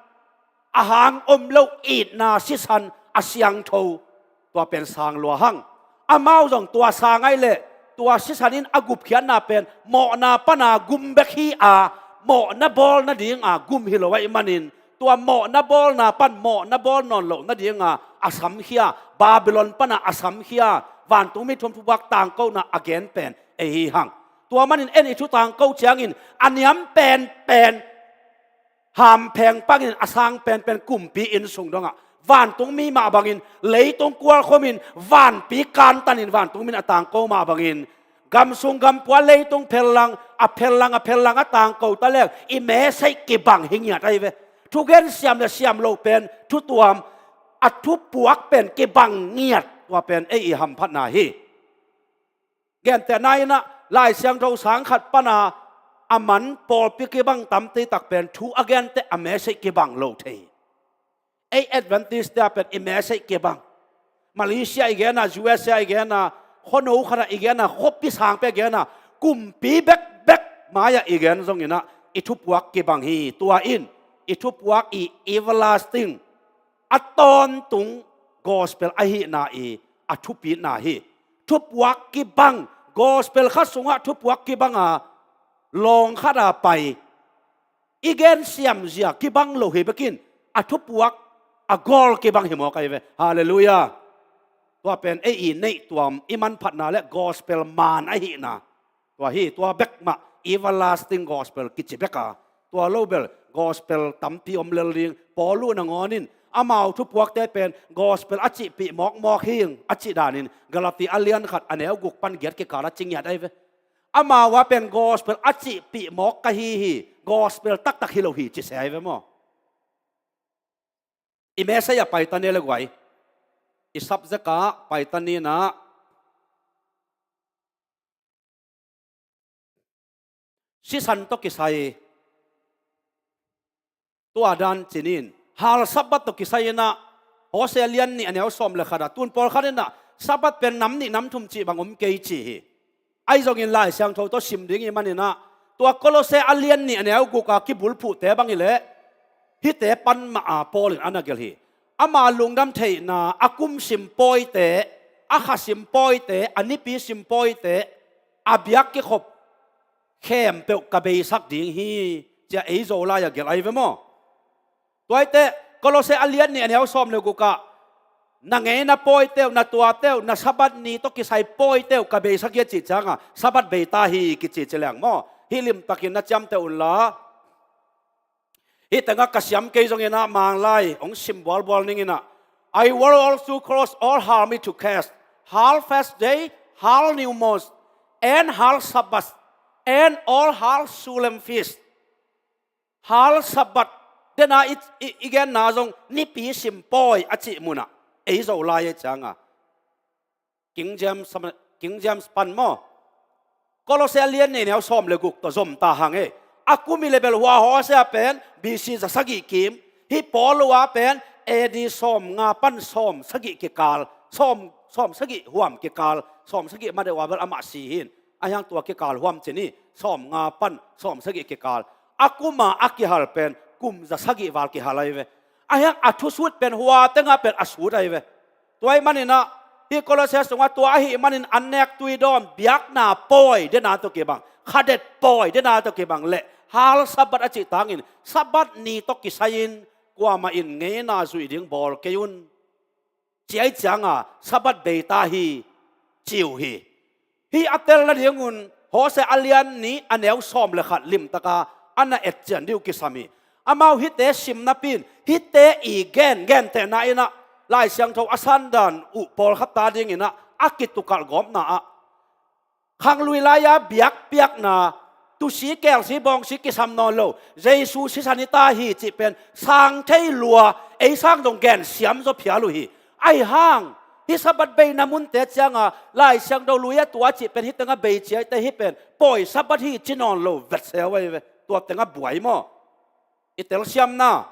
a hang om lo itna sisan a siangtho, tua pen sang lua hang. Amau zong tua sang ai leh tua sisan in a gupkhiatna pen mawhna pana gum bek hi a, mawhna bawl nadinga gum hi lo ahih manin, tua mawhna bawlna pan mawhna bawl nawn loh nadinga a samkhia, Babylon pana a samkhia vantungmi thuam thubuak tangkona a gen pen ei hi hang. Tua manin en i thu tangko ciangin a niam penpen hampheng pangin a sang penpen kumpi inn sung dongah vantungmi mah bangin, leitung kualkhomin vanpi kantanin vantungmin a tangko mah bangin, gam sung gam pua, leitung phellang a phellang a phellang a tangko ta leng i meseih kibang hi ngiat ahi ve. Thugen siam le siam lo pen thutuam, a thupuak pen kibang ngiat, tua pen ei i hamphatna hi. Gentehna in ah Lai Siangtho sang khat pana a man pawlpi kibang tamte tak pen thu a gente a message kibang lo thei. Ei Adventist te a pen i message kibang. Malaysia i gen a, U S A i gen a, khuano khat ah i gen a, khuapi sangpi a i gen a, kumpi bekbek mai-ah i gen zongin ah i thupuak kibang hi. Tua in i thupuak i everlasting, a tawntung gospel ahihna i a thupitna hi. Thupuak kibang, gospel khat sungah thupuak kibang a lawng khat a pai i gen siamzia kibang lo hi bekin, a thupuak a gawl kibang hi mawk ahi ve. Halleluiah. Tua pen ei i neih tuam, i manphatna le gospel man ahihna, tua hi. Tua bek mah everlasting gospel kici bek a, tua lo bel gospel tampi om lel ding. Paul uh nangawn in amau thupuakte pen gospel a cihpih mawkmawk hi ing a cih danin Galati a lian khat a neu guk pan giat kikal a ci ngiat ahi ve. Amau a pen gospel a cihpih mawk ka hi hi, gospel taktak hi lo hi ci se ahi ve maw? I message ah pai ta ni le guai. I subject ah pai ta ni nah. Sisan tawh kisai, tua dan cinin, hal Sabbath tawh kisai inah, Hosea lian nih a neu sawm le khat ah, tun pawlkhat inah Sabbath pen nam nih nam thum cih bang om kei ci hi. Ahi zongin Lai Siangtho tawh sim ding i hih maninah, tua Kolose a lian nih a neu guk a kibulphuhte bang hileh, hihte pan mah a Paul in a na gelh hi. Ama lungdam theihna, a kum sim pawite, a kha sim pawite, a nipi sim pawite, a biak kikhop khempeuh ka beisak ding hi, ci-a ei Zolai a gelh ahi ve maw? Tua hi teh, Kolose a lian nih a neu sawm le guk ah, na ngeina pawite uh, na tuate uh, na Sabbath ni tawh kisai pawite uh ka beisak hi a cih ciangah, Sabbath bei ta hi kici ci leng maw? Hih limtakin na ciamteh unla. Hih tengah ka siam kei zongin ah, Manglai hong sim bualbual ning inah, I will also cause all hal mi to cast, hal fast day, hal new moon, and hal Sabbath, and all hal solemn feast. Hal Sabbath, dena i, i, i genna zong nipi sim pawi a cih munah ei Zolai a ciangah, King James, King James pan maw? Kolose a lian nih neu sawm le guk tawh zom ta hang e. A kum i le bel hua Hosea pen B C za sagih kim, hih Paul uh a pen A D sawm nga pan sawm sagih kikal, sawm, sawm sagih huam kikal, sawm sagih ma deuh a bel amah si hi in. Ahi hang tua kikal huam ci ni, sawm nga pan sawm sagih kikal. A kum a a kihal pen kum za sagih val kihal ahi ve. Ahi hang a thusut pen hua tengah pen a sut ahi ve. Tua ahih maninah, hih Kolose sungah tua ahih manin an nek tui dawn, biakna pawi dena tawh kibang, khadet pawi dena tawh kibang le hal Sabbath a cih tangin, Sabbath ni tawh kisai-in kuamah in ngeina zuih ding bawl kei un. Ci ahih cianga Sabbath bei ta hi, ci uh hi. Hih a tel nadingun Hosea a lian nih a neu sawm le khat limtaka a na etcian dih uh kisam hi. Amau hihte sim napi-in hihte i gengentehna inah Lai Siangtho a sandan uh pawlkhat ta dinginah a kitukalh gawpna ah, khanglui lai-a biakpiakna, tusi kelsi bawngsi kisam nawn lo, Jesu sisan hi ta hi cih pen sang thei lua, ei sang dong gensiam zaw phial uh hi. Ahi hang hih Sabbath beina munte cianga Lai Siangtho lui a tua cih pen hih tengah bei ciaite hih pen pawi Sabbath hi ci nawn lo vetseu ahi ve. Tua tengah buai maw? I telsiamna,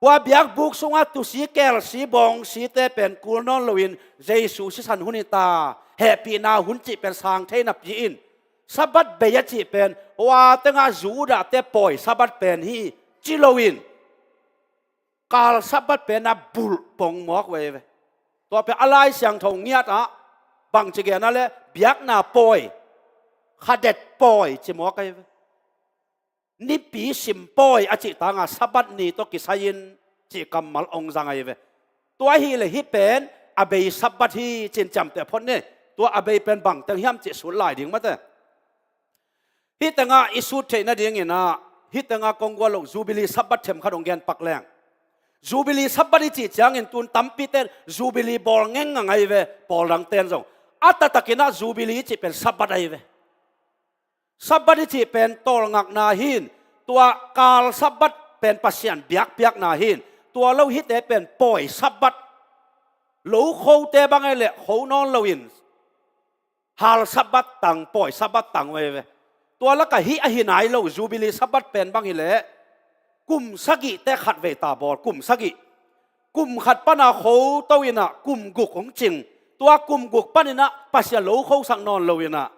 hua biakbuk sungah tusi kelsi bawngsite pen kul nawn loin Jesu sisan hun hi ta, hehpihna hun cih pen sang thei napi-in, Sabbath bei a cih pen hua tengah Judahte pawi Sabbath pen hi ci loin, kal Sabbath pen a bulh pong mawk uh ahi ve. Tua pen a Lai Siangtho ngiat ah bangci gen a le, biakna pawi, khadet pawi ci mawk ahi ve. Nipi sim pawi a cih tanga Sabbath ni tawh kisai-in cih kammal ong zang ahi ve. Tua ahih leh hih pen a bei Sabbath hi cin ciamteh phot ni. Tua a bei pen bangteng hiam cih sut lai ding mate. Hih tengah i sut theih nadinginah, hih tengah kong gual loh Jubilee Sabbath themkhat hong gen pak leng. Jubilee Sabbath i cih ciangin tun tampite in Jubilee bawl ngengngang ahi ve, pawl dangte in zong. A taktakinah Jubilee i cih pen Sabbath ahi ve. Sabbath i cih pen tawlngakna hi-in, tua kal Sabbath pen Pasian biakpiakna hi-in, tua lo hihte pen pawi Sabbath, lo khote bang ahi leh kho nawn loin, hal Sabbath tang, pawi Sabbath tang uh ahi ve. Tua lakah hih ahi nai lo, Jubilee Sabbath pen bang hileh kum sagihte khatvei ta bawl, kum sagih. Kum khat pana khoto inah kum guk hong cing. Tua kum guk paninah Pasian lo khosak nawn lo inah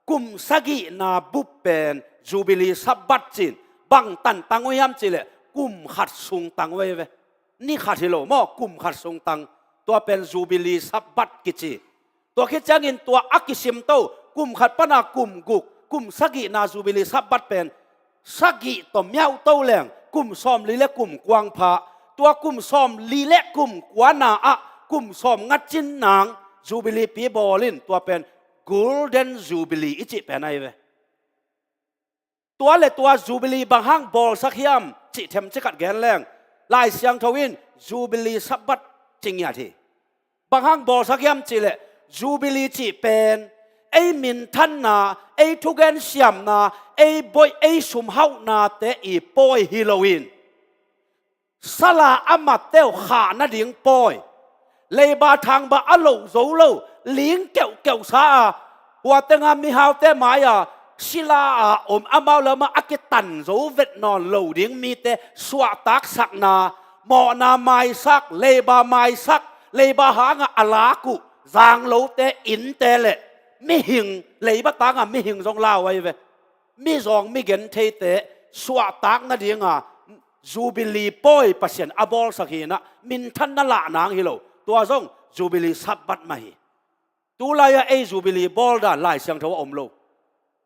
kum sagihna bup pen Jubilee Sabbath cin. Bang tantang uh hiam cihleh kum khat sung tang uh ahi ve. Ni khat hi lo maw, kum khat sung tang. Tua pen Jubilee Sabbath kici. Tua khit ciangin tua a kisimto, kum khat pana kum guk, kum sagihna Jubilee Sabbath pen sagih tawh miauhto leng kum sawmli le kum kuang pha. Tua kum sawmli le kum kuana ah kum sawmnga cin nang Jubilee pi bawl in, tua pen Golden Jubilee i cih pen ahi ve. Tua le tua Jubilee bang hang bawlsak hiam cih themci khat gen leng, Lai Siangtho in Jubilee Sabbath ci ngiat hi. Bang hang bawlsak hiam cihleh, Jubilee cih pen ei minthanna, ei thugen siamna, ei boih, ei sumhauhnate i pawi hi loin, sala a matteu khah nading pawi, leiba thangba a loh zo lo, ling keuhkeuhsa a, hua tenga mihaute mai-a sila a om, amau le amau a kitan zo vet nawn lo ding mite suahtaksakna, mawhna maisak, leiba maisak, leiba hanga a lak uh zang lote innte le mihing, leiba tanga mihing zong la uh ahi ve. Mizawng migentheite suahtak nadinga Jubilee pawi Pasian a bawlsak hi inah, minthanna lah nang hi lo. Tua zong Jubilee Sabbath mah hi. Tulai-a ei Jubilee bawl dan Lai Siangtho a om lo.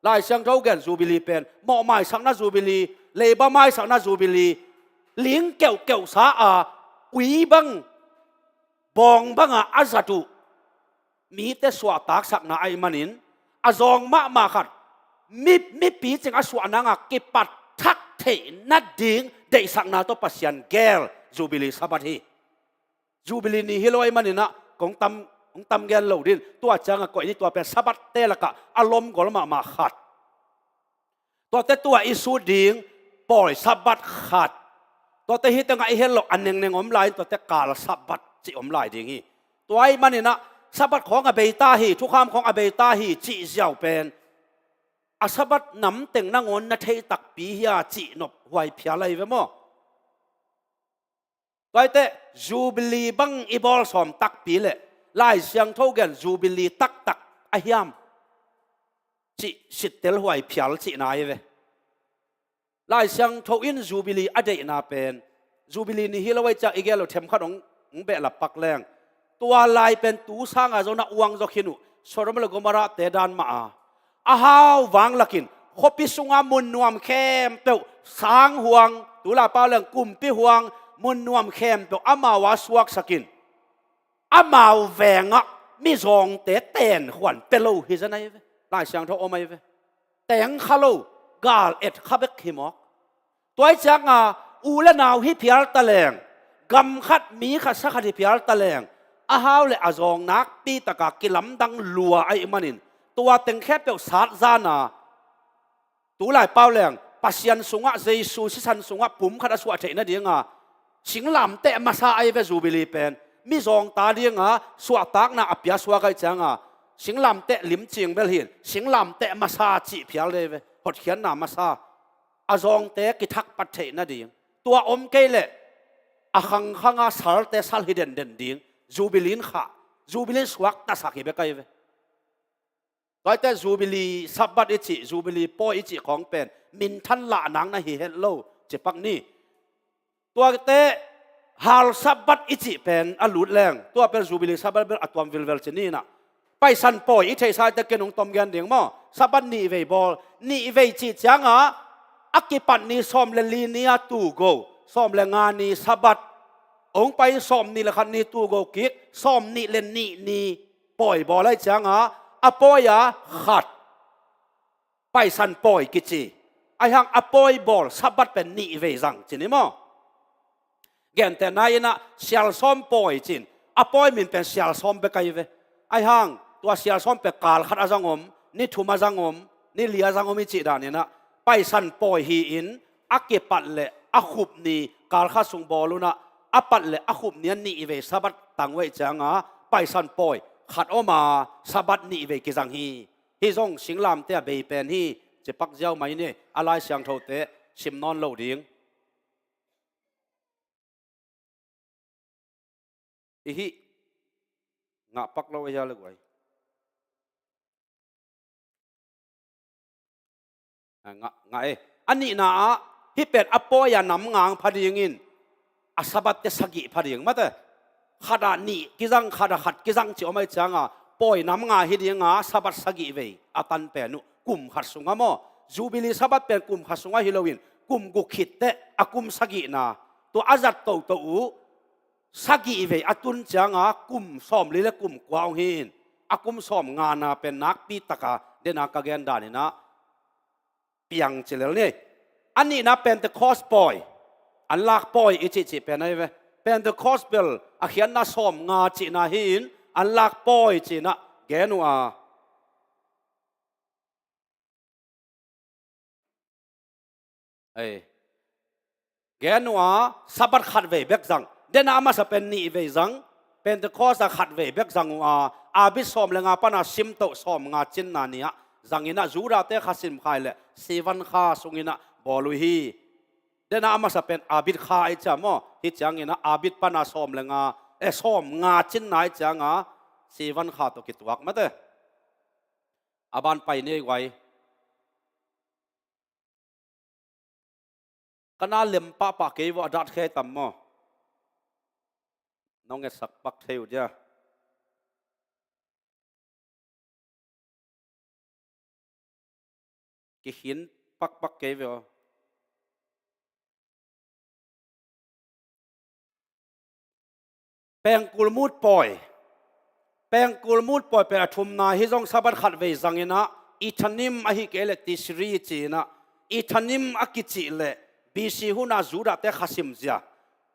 Lai Siangtho gen Jubilee pen mawh maisakna Jubilee, leiba maisakna Jubilee, ling keuhkeuhsa a, ui bang, bawng banga a zat uh mite suahtaksakna ahih manin, a zawng mahmah khat, mi, mipi cing a suah nanga kipat thak theih nading deihsakna tawh Pasian geel Jubilee Sabbath hi. Jubilee ni hi lo ahih maninah kong tam, kong tam gen lo din, tua cianga koih ni, tua pen Sabbath te lakah a lomgol mahmah khat. Tuate tua i sut ding pawi Sabbath khat. Tuate hi tengah i het loh a nengneng om lai in, tuate kal Sabbath cih om lai ding hi. Tua ahih maninah Sabbath khawng a beita hi, thukham khawng a beita hi cih ziau pen a Sabbath namteng nangawn na thei takpi hia cih nop huai phial ahi ve maw? Tuaite Jubilee bang i bawl sawm takpi le Lai Siangtho gen Jubilee taktak a hiam cih sittel huai phial cihna ahi ve. Lai Siangtho in Jubilee a deihna pen, Jubilee ni hi lo ahih ciang i gel lo themkhat hong, hong behlap pak leng, tua lai pen tu sanga zong na uang zaw khin uh, Sodom le Gomorrah te dan mah a, a hau vanglakin, khuapi sunga mun nuam khempeuh, sang huang, tulai pau leng kumpi huang, mun nuam khempeuh amau a suaksakin, amau vengah mizawngte tenkhuan pia lo hi zen ahi ve. Lai Siangtho om ahi ve. Teng kha lo, gal et kha bek hi mawk. Tua ahih cianga u le nau hi phial ta leng, gam khat, mi khat, sa khat hi phial ta leng, a hau le a zawng nakpi taka kilamdang lua ahih manin, tua teng khempeuh sat zana, tulai pau leng Pasian sungah, Jesu sisan sungah pum khat a suah theih nadinga singlamteh masa ahi ve Jubilee pen. Mizawngte dinga suahtakna a pia suak ahih cianga, singlamteh limcing bel hi in, singlamteh masa cih phial dei ve, hotkhiatna masa. A zawngte kithakpat theih nading. Tua om kei leh a khangkhanga salte sal hi denden ding. Jubilee in khah, Jubilee in suaktasak hi bek ahi ve. Tuaite Jubilee Sabbath i cih, Jubilee pawi i cih khawng pen minthan lah nang na hi het lo, ci pak ni. Tuate hal Sabbath i cih pen a lut leng, tua pen Jubilee Sabbath bel a tuam vilvel ci ni inah. Paisan pawi i theihsa te ken hong tom gen ding maw? Sabbath nihvei bawl, nihvei cih cianga a kipat ni sawm le li ni-a tugo, sawm le nga ni Sabbath, hong pai sawm nih le khat ni tugo kik, sawm nih le nih ni pawi bawl ahih cianga, a pawi-a khat, Paisan pawi kici. Ahi hang a pawi bawl Sabbath pen nihvei zang ci ni maw? Gentehna inah sialsawm pawi cin, a pawi min pen sialsawm bek ahi ve. Ahi hang tua sialsawm pen kal khat a zang om, ni thum a zang om, ni li a zang om i cih dan inah, Paisan pawi hi-in a kipat le a khup ni kal khat sung bawl unah, a pat le a khup ni a nihvei Sabbath tang uh ahih cianga Paisan pawi khat om a, Sabbath nihvei kizang hi. Hih zong singlamteh a bei pen hi, Ci pak ziau mai ni, a Lai Siangthote sim nawn lo ding. Ihi, ngah pak lo a hia le guai. A, ngah, ngah e. A nihna ah, hih pen a pawi a nam ngang pha dingin, a Sabbath te sagih pha ding mate. Khat ah nih kizang, khat ah khat kizang ci om ai cianga, pawi nam nga hi dinga, Sabbath sagih vei a tan pen uh, kum khat sunga maw. Jubilee Sabbath pen kum khat sunga hi loin, kum guk khit teh a kum sagihna, tua a zat toto uh, sagih vei a tun cianga kum sawmli le kum kua hong hi in, a kum sawmngana pen nakpi taka dena ka gen daninah piang ci lel ni. A nihna Pentecost pawi, anlak pawi i cihcih pen ahi ve. Pentecost bel a khiatna sawmnga cihna hi in, anlak pawi cinah gen uh a. Ei. Gen uh a, Sabbath khat vei bek zang. Dena a masa pen nih vei zang. Pentecost a khat vei bek zang uh a. Abit sawm le nga pana simtoh sawmnga cinna ni-ah zanginah Judahte khasim kha le Sivan kha sunginah bawl uh hi. Dena a masa pen Abit kha i cia maw. Hi cianginah Abit pana sawm le nga, eh, sawmnga cinna i cianga Sivan kha tawh kituak mate. A ban pai ni ei guai. Ka na lem pahpah kei vawh a dat khei tam maw? Nong etsak pak thei uh dia. Kikhin pakpak kei ve aw. Pengkul mut pawi. Pengkul mut pawi pen a thumna hi zong Sabbath khat vei zanginah Ethanim ahi kei le Tishri cinah Ethanim a kicih le B C hunah Judahte khasim zia.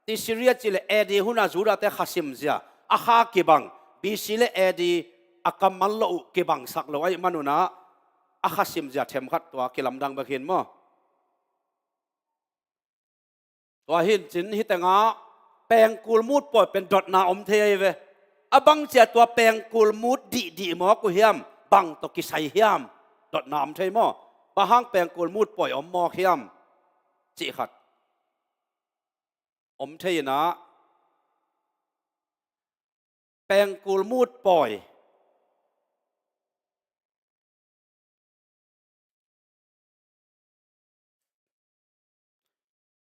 Tishri a cih le A D hunah Judahte khasim zia. A kha kibang, B C le A D a kammal lo uh kibangsak lo ahi manunah a khasim zia themkhat tua kilamdang bek hin maw? Tua hin cin hi tengah pengkul mut pawi pen dotna om thei ahi ve. A bang cia tua pengkul mut dihdih mawk uh hiam, bang tawh kisai hiam, dotna om thei maw? Bang hang pengkul mut pawi om mawk hiam? Cih khat om thei inah pengkul mut pawi.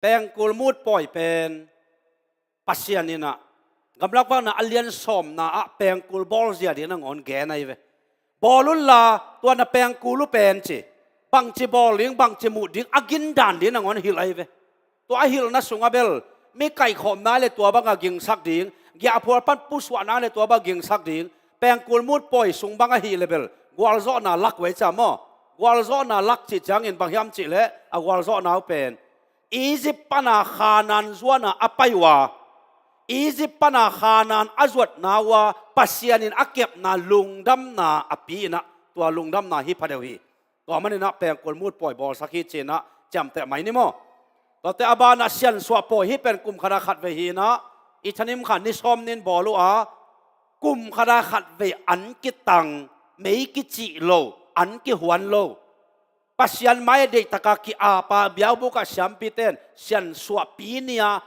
Pengkul mut pawi pen Pasian inah gamlak vakna a lian sawmna ah pengkul bawl zia ding nangawn gen ahi ve. Bawl unla tua na pengkul uh pen ci, bangci bawl ding, bangci muh ding a gindan ding nangawn hilh ahi ve. Tua a hilhna sungah bel mi kaikhawm nai le tua banga gingsak ding, giahphual pan pusuah nai le tua banga gingsak ding. Pengkul mut pawi sung bang ahih le bel gualzawhna lak uh ei cia maw? Gualzawhna lak cih ciangin bang hiam cih leh a gualzawhna uh pen Egypt pana Khanaan zuana a pai uh a, Egypt pana Khanaan a zuatna uh a Pasian in a kepna lungdamna a pi inah tua lungdamna hi pha deuh hi. Tua maninah pengkul mut pawi bawlsak hi cinah ciamteh mai ni maw? Tuate a banah siansuah pawi hi pen kum khata khat vei hinah Ethanim kha ni sawm nin bawl uh a, kum khata khat vei an kitang, mei kicih lo, an kihuan lo. Pasian mai-ah deihtaka ki-apa biakbukah siampite in siansuahpi ni-a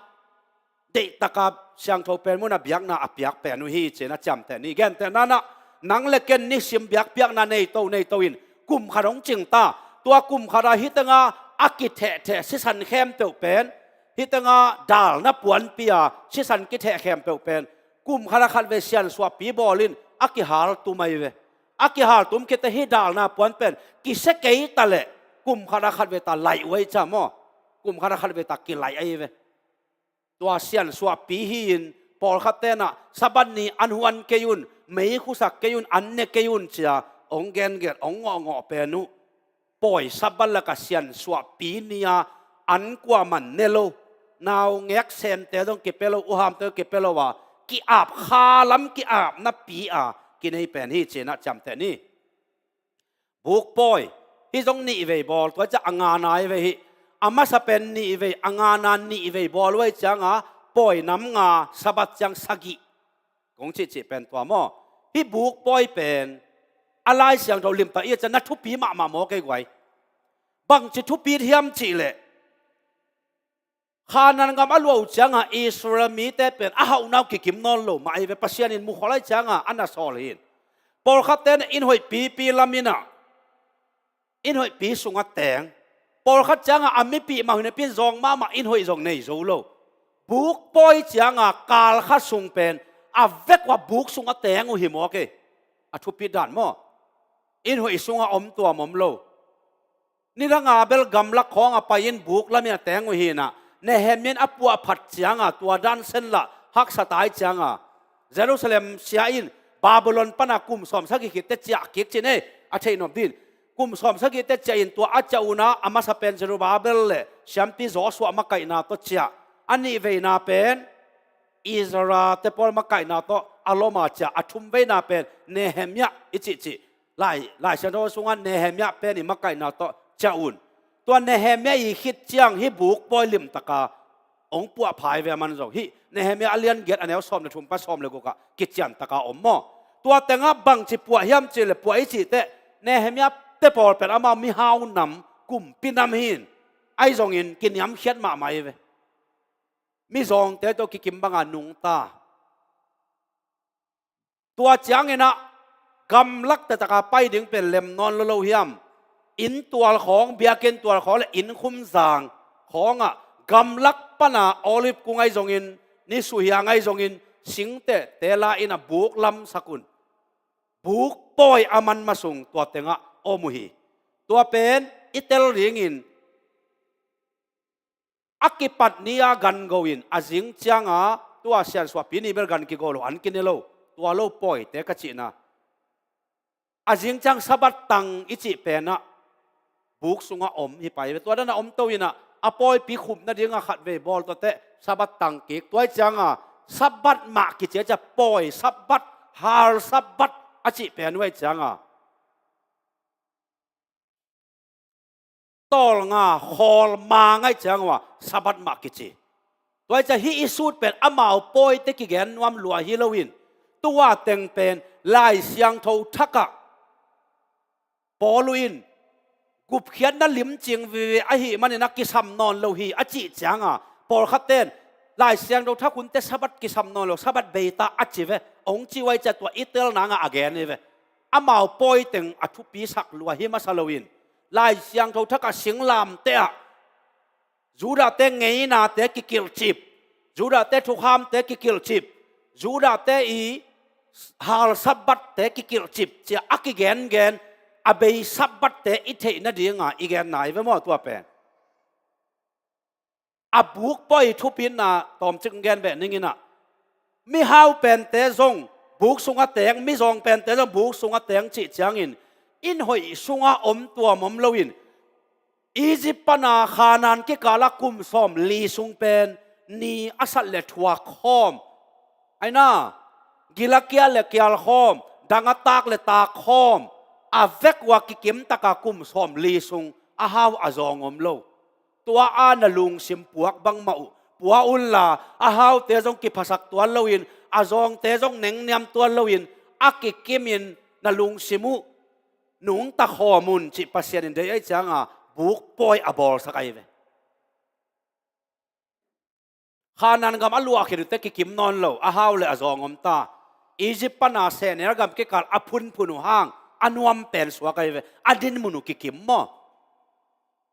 deihtaka siangtho pen munah biakna a piak pen uh hi cinah ciamteh ni. Genteh nanah nang le ken nisim biakpiakna neito neito in kum khat hong cingta. Tua kum khata hi tenga a kithehteh sisan khempeuh pen, hi tenga dalna puanpi-a sisan kitheh khempeuh pen kum khata khat vei siansuahpi bawl in a kihaltum ahi ve. A kihaltum khitteh hih dalna puan pen kisia kei ta leh kum khata khat vei ta laih uh ahi cia maw? Kum khata khat vei ta kilaih ahi ve. Tua siansuahpi hi-in pawlkhat tenah Sabbath ni an huan kei un, mei khusak kei un, an ne kei un cia hong genget hong ngawhngawh pen uh. Pawi Sabbath lakah siansuahpi ni-a an kuaman ne lo, naungek sente zong kipia lo, uhamte zong kipia lo a, ki-ap kha lam ki-apna pi-a kinei pen hi cinah ciamteh ni. Buk pawi, hih zong nihvei bawl, tua ciah a ngana ahi ve hih. A masa pen nihvei, a ngana nihvei bawl uh ahi cianga pawi nam nga Sabbath ciang sagih kong cihcih pen tua maw? Hih buk pawi pen a Lai Siangtho limtak i a ciah na thupi mahmah maw kei guai? Bangci thupit hiam cihleh, Khanaan gam a luah uh cianga Israel mite pen a hauhna uh kikim nawn lo mah ahi ve. Pasian in mukhol ahi cianga a na sawl hi. Pawlkhatte in inn hoih pipi lamin ah, inn hoihpi sungah teng. Pawlkhat cianga a mipih mah uh hi napi-in zawng mahmah inn hoih zong nei zo lo. Buk pawi cianga kal khat sung pen a vek uh a buk sungah teng uh hi mawk hi. A thupit dan maw? Inn hoih sungah om tuam om lo. Nidanga bel gamlak khawng a pai-in buk lamin a teng uh hi-in ah, Nehemiah in a puahphat cianga tua dan senlah haksa ta ahi cianga, Jerusalem sia in Babylon pana kum sawmsagih khitte ciah kik cin ei, a theih nop din. Kum sawmsagihte ciah in tua a ciah un ah a masa pen Zerubbabel le siampi Joshua makaihna tawh ciah. A nihveina pen Ezra te pawl makaihna tawh a lawma ciah. A thumveina pen Nehemiah i cihcih. Lai, Lai Siangtho sungah Nehemiah pen i makaihna tawh ciah un. Tua Nehemiah i khit ciang hih buk pawi limtaka hong puahpha hi ve, aman zong. Hih Nehemiah a lian giat a neu sawm le thum pan sawm le gukah kiciantaka om maw? Tua tengah bangci puah hiam cihleh, puah i cih teh Nehemiah te pawl pen amau mihau nam, kumpi nam hi-in, ahi zongin kiniamkhiat mahmah hi ve. Mizawngte tawh kikim banga nungta. Tua ciangin ah gamlak taktak a pai ding pen lem nawn lo lo hiam? Inn tual khawng, biakinn tual khawng le inn khumzang khawngah gamlak pana olive kung ahi zongin, nisuhia ahi zongin, singteh tela in a buk lamsak un. Buk pawi a man masung tua tengah om uh hi. Tua pen i tel dingin a kipat ni-a gan go-in a zing cianga, tua siansuahpi ni bel gan kigo lo, an kine lo, tua lo pawite ka cihna. A zing ciang Sabbath tang i cih penah buk sungah om hi pai ve. Tua dana om to inah a pawipi khupna dinga khatvei bawl tuateh Sabbath tang kik. Tua i cianga Sabbath mah kici a cia pawi Sabbath, hal Sabbath a cih pen uh ahi cianga tawlnga khawl mang ahi ciang uh a Sabbath mah kici. Tua i ciang hih i sut pen amau pawite kigen nuam lua hi loin, tua teng pen Lai Siangtho thakah Paul uh in gupkhiatna limcing veve ahih manin a kisam nawn lo hi a cih cianga, pawlkhatte in Lai Siangtho thak hunte Sabbath kisam nawn lo, Sabbath beita a ci ve, hong ci uh ahi ciang tua i tel nangah a gen hi ve. Amau pawi teng a thupisak lua hi masa loin, Lai Siangtho thakah singlamteh ah Judahte ngeinate kikilhcip, Judahte thukhamte kikilhcip, Judahte i hal Sabbathte kikilhcip cia a kigengen, a bei Sabbathte i theih nadinga i genna hi ve maw tua pen. A buk pawi thupitna tawmcik gen beh ning inah, mihau pente zong buk sungah teng, mizawng pente zong buk sungah teng cih ciangin, inn hoih sungah om tuam om loin, Egypt pana Khanaan kikalah kum sawm li sung pen ni a sat le thuak khawm, aina, gil a kial le kial khawm, dang a tak le tak khawm, a vek uh a kikimtaka kum sawm li sung a hau a zawng om lo. Tua a na lungsim puak bangmah uh pua unla, a haute zong kiphasak tuan loin, a zawngte zong nengniam tuan loin, a kikimin na lungsim uh nungta khawm un cih Pasian in deih ahi cianga buk pawi a bawlsak ahi ve. Khanaan gam a luah khit uh teh kikim nawn lo, a hau le a zawng om ta. Egypt pana sehnel gam kikal a phunphun uh hang a nuam pen suak ahi ve. A dinmun uh kikim maw?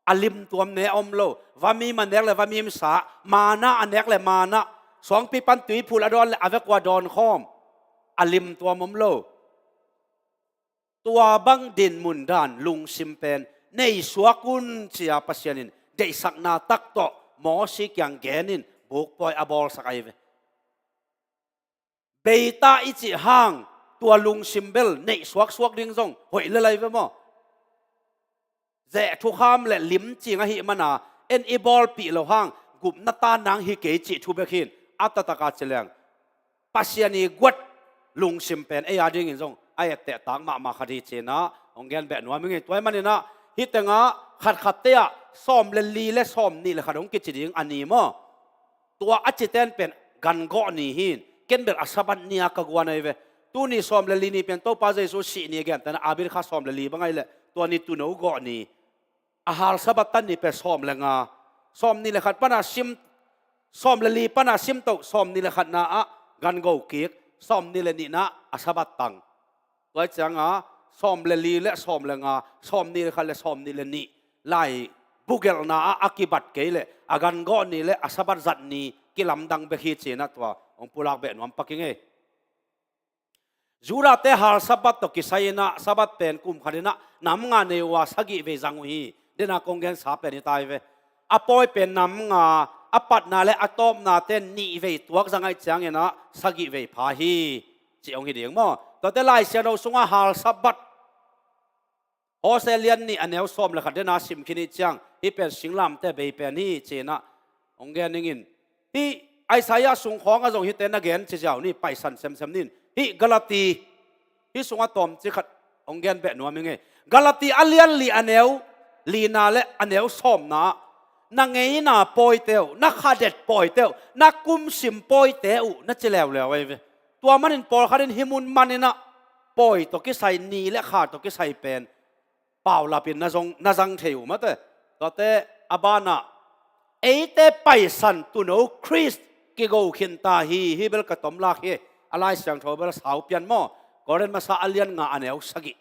A limtuam ne om lo. Vamim a nek le vamim sa, manna a nek le manna, suangpi pan tuiphul a dawn le a vek uh a dawn khawm, a limtuam om lo. Tua bang dinmun dan lungsim pen nei suak un cia Pasian in deihsakna tak tawh Mosi kiang genin buk pawi a bawlsak ahi ve. Beita i cih hang tua lungsim bel neih suaksuak ding zong hoih lel ahi ve maw? Zeh thukham le limcing ahih mana en i bawlpih loh hang gupna tan nang hi kei cih thu bek hin a taktak a ci leng, Pasian i guat lungsim pen ei a dingin zong a ettehtak mahmah khat hi cinah hong gen beh nuam hi ngei. Tua ahih maninah hih tengah khatkhatte ah sawm le li le sawm nih le khat hong kici ding a ni maw? Tua a citen pen gan gawh ni hin, ken bel a Sabbath ni-a ka guan ahi ve. Tuni sawm le li ni pen Topa Jesu sih ni a gentena abit kha sawm le li bang ahi leh tua ni tuuno gawh ni. a hal Sabbath tan ni pen sawm le nga, sawm nih le khat pana sim, sawm le li pana simtoh, sawm nih le khatna ah gan go kik, sawm nih le nihna a Sabbath tang. Tua cianga sawm le li le sawm le nga, sawm nih le khat le sawm nih le nih lai bugelhna ah a kibat kei le a gan gawh ni le a Sabbath zat ni kilamdang bek hi cinah tua hong pulak beh nuam pak ing ei. Judah-te hal Sabbath tawh kisai inah Sabbath pen kum khat inah nam nga nei uh a sagih vei zang uh hi. Dena kong gensa pen hi tai ve. A pawi pen nam nga, a patna le a tawpnate nih vei tuak zang aih cianginah sagih vei pha hi. Ci hong hi ding maw? Tuate Lai Siangtho sungah hal Sabbath Hosea lian nih a neu sawm le khat dena sim khin ih ciang hih pen singlamte bei pen hi cinah hong gen dingin. Hih Isaiah sung khawngah zong hihte na gen ci ziau ni, paisan semsem nin. Hih Galati, hih sungah tawmci khat hong gen beh nuam ing ei. Galati a lian li a neu lina le a neu sawmna ah na ngeina pawite uh, na khadet pawite uh, na kumsim pawite uh na ci leuleu ahi ve. Tua manin pawlkhat in hih mun maninah pawi tawh kisai, ni le kha tawh kisai pen paulapin na zong, na zang thei uh mate. Tuate a banah eite paisan tuuno Khrist kigo khinta hi. Hih bel ka tomlak hi. A Lai Siangtho bel sau pian maw? Korin masa a lian nga a neu sagih.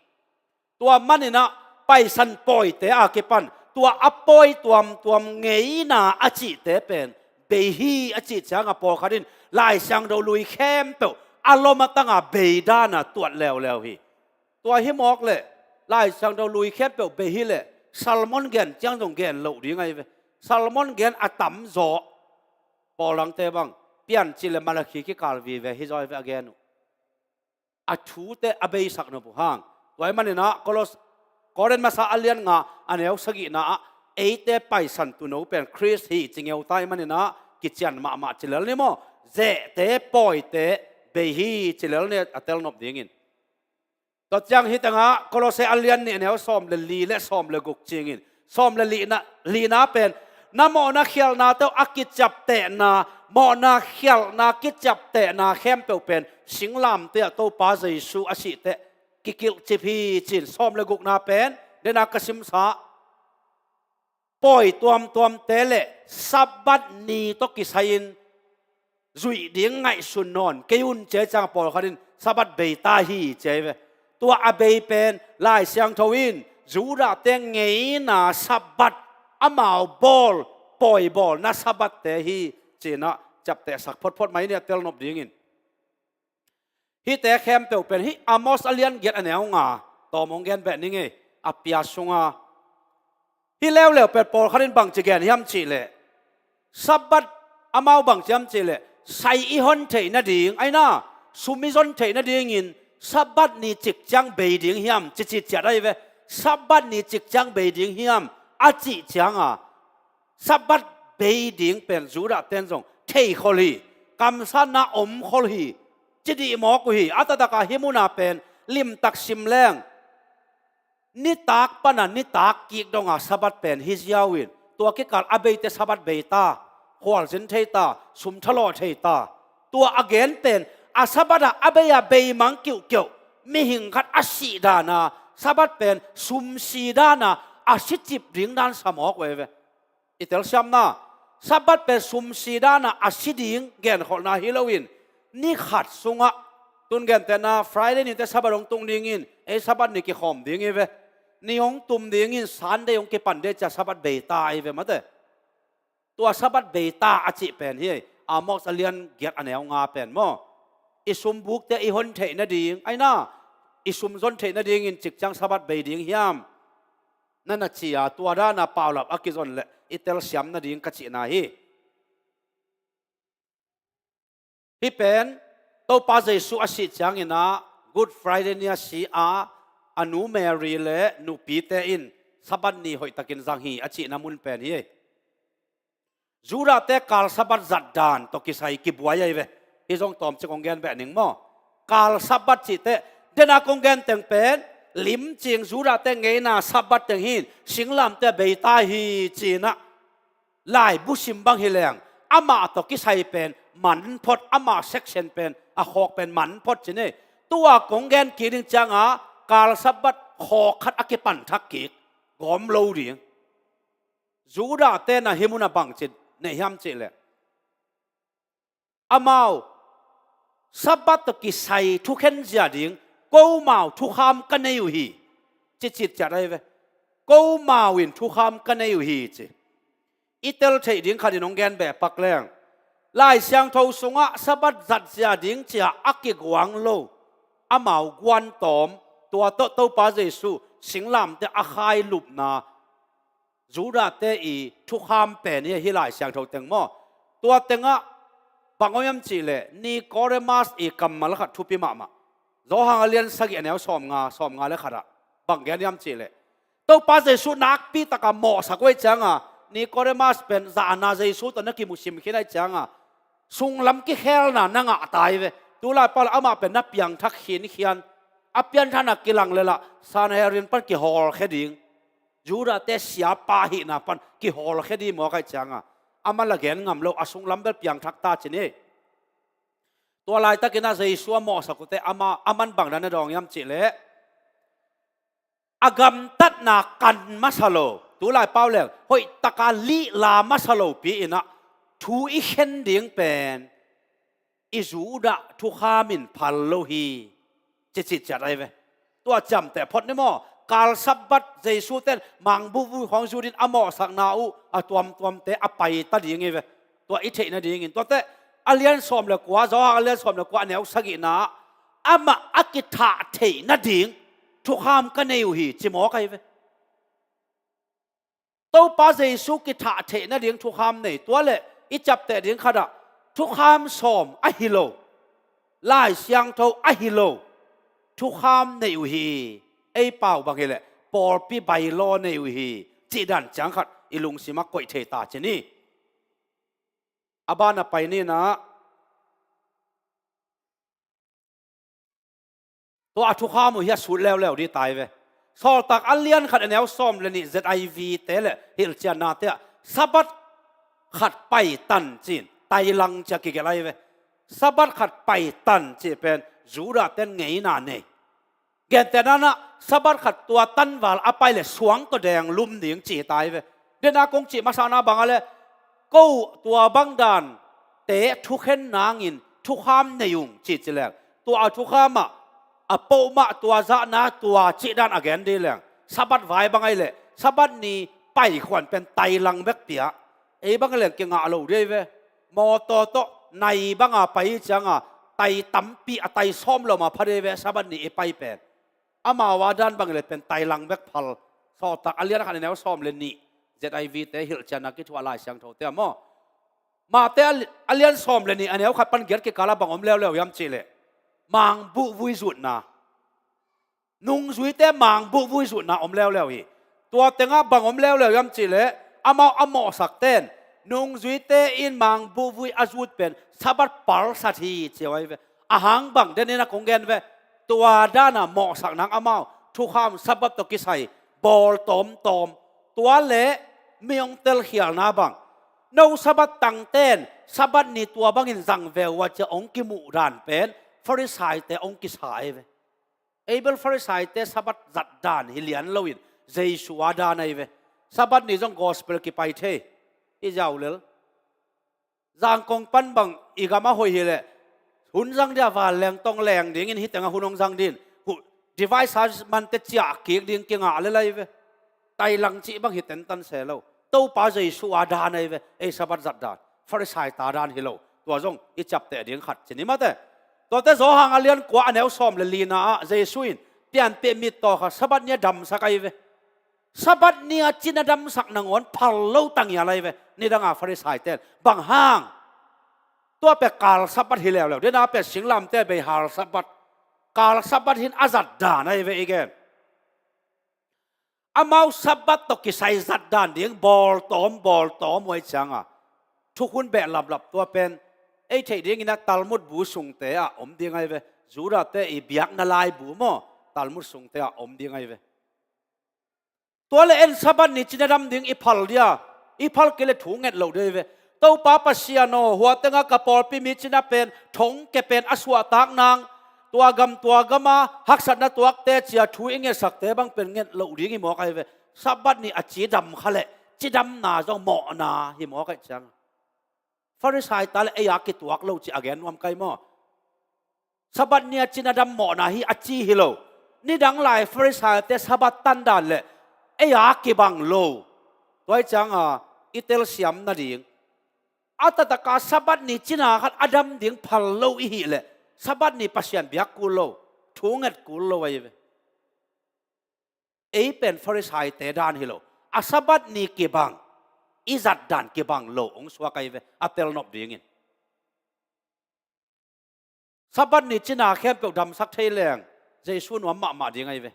Tua maninah paisan pawite a kipan tua a pawi tuamtuam ngeina a cihte pen bei hi a cih cianga pawlkhat in Lai Siangtho lui khempeuh a lom a tanga bei dana tuat leuleu hi. Tua hi mawk leh Lai Siangtho lui khempeuh bei hi leh Salmon gen ciang zong gen loh ding ahi ve. Salmon gen a tamzaw pawlangte bang piancil le Malakhi kikal vive hi zaw ahi ve a gen uh. A thute a beisak nop uh hang. Tua hi maninah Kolos, Korin masa a lian nga a neu sagihna ah eite paisan tuuno pen Khrist hi ci ngeu ta hi maninah kician mahmah ci lel ni maw? Zehte pawite bei hi ci lel ni a telnop dingin. Tua ciang hih tengah Kolose a lian nih a neu sawm le li le sawm le guk cingin sawm le lina, lina pen na mawhna khialhnate uh a kiciaptehna, mawhna khialhna kiciaptehna khempeuh pen singlamteh ah Topa Jesu a sihteh kikilhcip hi cin sawm le gukna pen dena ka simsa pawi tuamtuamte le Sabbath ni tawh kisai-in zuih ding ngaihsun nawn kei un ci a ciang pawlkhat in Sabbath beita hi ci ahi ve. Tua a bei pen Lai Siangtho in Judah-te ngeina Sabbath, amau bawl, pawi bawlna Sabbath-te hi cinah ciaptehsak photphot mai ni a telnop dingin. Hihte khempeuh pen hih Amos a lian giat a neu nga tawm hong gen beh ning ei. A pia sunga hih leuleu pen pawlkhat in bangci gen hiam cihleh Sabbath amau bangci hiam cihleh sai i hon theih nading aina sum i zon theih nadingin Sabbath ni cikciang bei ding hiam cici ciat ahi ve. Sabbath ni cikciang bei ding hiam a cih cianga Sabbath bei ding pen Judah ten zong theikhol hi, kamsanna omkhol hi, cidih mawk uh hi. A taktakah hih muna pen limtak sim leng nitak pana nitak kik donga Sabbath pen hi ziau in tua kikal a beite Sabbath beita, khualzin theita, sum thalawh theita. Tua a gen pen a Sabbath ah a bei a beimang kiuhkeuh mihing khat a sih dana Sabbath pen sumsi dana a sicip ding dan sa mawk uh ahi ve. I telsiamna Sabbath pen sumsi dana a si ding genkholhna hi loin ni khat sungah tun gentehna Friday nite Sabbath hong tung dingin ei Sabbath ni kikhawm ding hi ve. Ni hong tum dingin Sunday hong kipan deh cia Sabbath beita ahi ve mate. Tua Sabbath beita a cih pen hi Amos a lian giat a neu nga pen maw? I sumbukte i hon theih nading aina i sum zon theih nadingin cikciang Sabbath bei ding hiam? Na na ci a tua dana paulap a kizon le i telsiam nading ka cihna hi. Hih pen Topa Jesu a sih cianginah Good Friday ni a si a a nu Mary le nupite in Sabbath ni hoihtakin zang hi a cihna mun pen hi. Judah-te kal Sabbath zat dan tawh kisai kibuai ahi ve. Hih zong tawmcik hong gen beh ning maw? Kal Sabbath cihteh dena kong gen teng pen limcing Judah-te ngeina Sabbath teng hin singlamte beita hi cinah laibu sim bang hi leng amah tawh kisai pen manphot, amah section pen a khawk pen manphot cin ei. Tua kong gen kik ding cianga kal Sabbath khawk khat a kipan thak kik gawm lo ding. Judah te na hih munah bangci neih hiam cihleh, amau Sabbath tawh kisai thukhen zia ding komau thukham ka nei uh hi, ci citciat ahi ve. Komau in thukham ka nei uh hi ci. I tel theih ding khat in hong gen beh pak leng, Lai Siangtho sungah Sabbath zat zia ding cia a kiguang lo amau guantawm, tua tawh Topa Jesu singlamteh a khailupna, Judah te i thukham pen hi, hih Lai Siangtho teng maw? Tua tengah bang om hiam cihleh, Nicodemus i kammal khat thupi mahmah. Johan a lian sagih a neu sawmnga, sawmnga le khatah bang gen hiam cihleh, Topa Jesu nakpi taka mawhsak uh ahih cianga, Nicodemus pen zahna Jesu tawh na kimusim khin ahih cianga, sunglam kikhelna na ngah ta hi ve. Tulai pau le amah pen na piangthak khinkhian, a pianthakna kilang leh lah Sanhedrin pan kihawlkhia ding, Judah te siapa hihna pan kihawlkhia ding mawk ahih cianga, amah la gen ngam lo, a sunglam bel piangthak ta ci ni. Tua laitakin ah Jesu a mawhsak uh teh amah, aman bangdan a dawng hiam cihleh, a gamtatna kan masa lo, tulai pau leng hoihtaka lihla masa lopi in ah thu i khen ding pen i Judah thukham in phal lo hi, ci citciat ahi ve. Tua ciamteh phot ni maw? Kal Sabbath Jesu ten mangbuhvui khawng zut in a mawhsakna uh a tuamtuamte a paita ding hi ve. Tua i theih nadingin, tuateh a lian sawm le kua, Johan a lian sawm le kua a neu sagihna ah, amah a kithah theih nading thukham ka nei uh hi, ci mawk ahi ve. Topa Jesu kithah theih nading thukham nei, tua le i ciapteh ding khatah thukham sawm ahi lo, Lai Siangtho ahi lo thukham nei uh hi. Ei pau bang hileh pawlpi bylaw nei uh hi, cih dan ciang khat i lungsimah koih thei ta ci ni. A ban a pai ni in ah, tua a thukham uh hiah sut leuleu ding ta hi ve. Sawltak a lian khat a neu sawm le nih Z I V te le hilhcianna te ah Sabbath khat paitan ci-in tailang ci-a kigelh ahi ve. Sabbath khat paitan cih pen Judah ten ngeina nei. Gentehna in ah Sabbath khat tua tanval a pai le suang tawh deng lum ding ci ta hi ve. Dena kong cih masakna bang a le, ko tua bang dante thukhen nangin thukham nei ung ci ci leng, tua a thukham ah a poh mah tua zahna tua cih dan a gen ding leng, Sabbath vai bang ahi leh Sabbath ni paikhuan pen tailang bek pia. Ei bang leng kingah lo ding hi ve. Mawtaw tawh nai banga pai hi cianga tai tampi a tai sawm lo ma pha ding hi ve, Sabbath ni i pai pen. Amau a dan bang le pen tailang bek phal. Sawltak a lian khat a neu sawm le nih Z I V te hilhcianna kithuah Lai Siangtho te ah maw? Mate a li-, a lian sawm le nih a neu khat pan giat kikal ah bang om leuleu hiam cihleh, mangbuhvui zutna, nungzuite mangbuhvui zutna om leuleu hi. Tua tengah bang om leuleu hiam cihleh, amau a mawhsak ten nungzuite in mangbuhvui a zut pen Sabbath palsat hi ci uh ahi ve. A hang bang den in a kong gen ve. Tua dana mawhsak nang amau thukham Sabbath tawh kisai bawl tawmtawm. Tua le mi hong telkhialna bang, no Sabbath tangten Sabbath ni tua bangin zang ve uh a ci-a hong kimuh dan pen Farisaite hong kisa ahi ve. Ei bel Farisaite Sabbath zat dan hi lian loin Jesu a dan ahi ve. Sabbath ni zong gospel kipai thei. I ziau lel. Zangkong pan bang i gam a hoih hileh, hun zang dia vanleng tong leng dingin hih tengah hun hong zang dingin, hu-, device a mante ciah kik ding kingah lel ahi ve. Tailang cih bang hi tentan se lo. Topa Jesu a dan ahi ve, ei Sabbath zat dan. Farisaite dan hi lo. Tua zong i ciapteh ding khat ci ni mate. Tuate Johan a lian kua a neu sawm le lina ah Jesu in pianpih mittaw khat Sabbath ni a damsak ahi ve. Sabbath ni a cina damsak nangawn phal lo ta ngial ahi ve. Nidanga Farisaite in, bang hang? Tua pen kal Sabbath hi leuleu. Dena pen singlamteh bei hal Sabbath. Kal Sabbath hi in a zat dan ahi ve i gen. Amau Sabbath tawh kisai zat dan ding bawltawm, bawltawm uh ahih cianga thukhun beh laplap tua pen ei theih dingin ah Talmud bu sungte ah om ding ahi ve. Judahte i biakna laibu maw, Talmud sungte ah om ding ahi ve. Tua le en Sabbath ni cina dam ding i phal dia, i phal kei le thu nget lo ding ahi ve. Topa Pasian aw, hua tengah ka pawlpi mi cina pen thongkia pen a suahtak nang, tua gam tua gama haksatna tuakte cia thu i ngetsakte bang pen nget loh ding hi mawk ahi ve. Sabbath ni a ci dam kha leh cidamna zong mawhna hi maw kaih ciang. Farisai ta le ei a kituak lo ci a gen nuam kai maw? Sabbath ni a cina dam mawhna hi a ci hi lo. Nidang lai Farisai te Sabbath tandan le ei a kibang lo. Tua hi cianga i telsiam nading a taktak a Sabbath ni cina khat a dam ding phal lo i hih leh Sabbath ni Pasian biak kul lo, thu nget kul lo ahi ve. Ei pen Farisai te dan hi lo. A Sabbath ni kibang, i zat dan kibang lo hong suak ahi ve, a telnop dingin. Sabbath ni cina khempeuh damsak thei leng Jesu nuam mahmah ding ahi ve.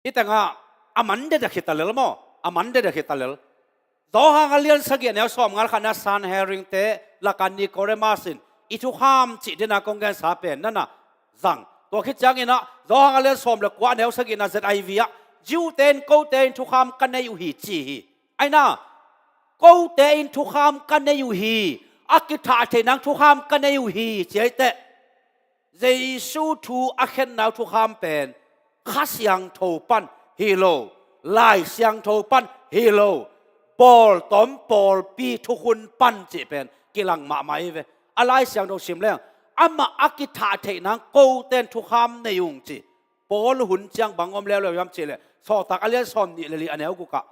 Hih tengah a man dede khita lel maw? A man dede khita lel. Johan a lian sagih a neu sawmnga le khatna Sanhedrin te lakah Nicodemus in i thukham cih dena kong gensa pen nana zang. Tua khit cianginah Johan a lian sawm le kua a neu sagihna Z I V ah Jew te in kote in thukham ka nei uh hi ci hi. Aina, kote in thukham ka nei uh hi, a kithah theih nang thukham ka nei uh hi, ci ahi teh. Jesu thu a khenna uh thukham pen Kha Siangtho pan hi lo, Lai Siangtho pan hi lo, bawltom pawlpi thukhun pan cih pen kilang mahmah hi ve. A Lai Siangtho sim leng amah a kithah theih nang kote in thukham nei ung ci. Paul hun ciang bang om leuleu hiam cih leh Sawltak a lian sawm nih le li a neu gukah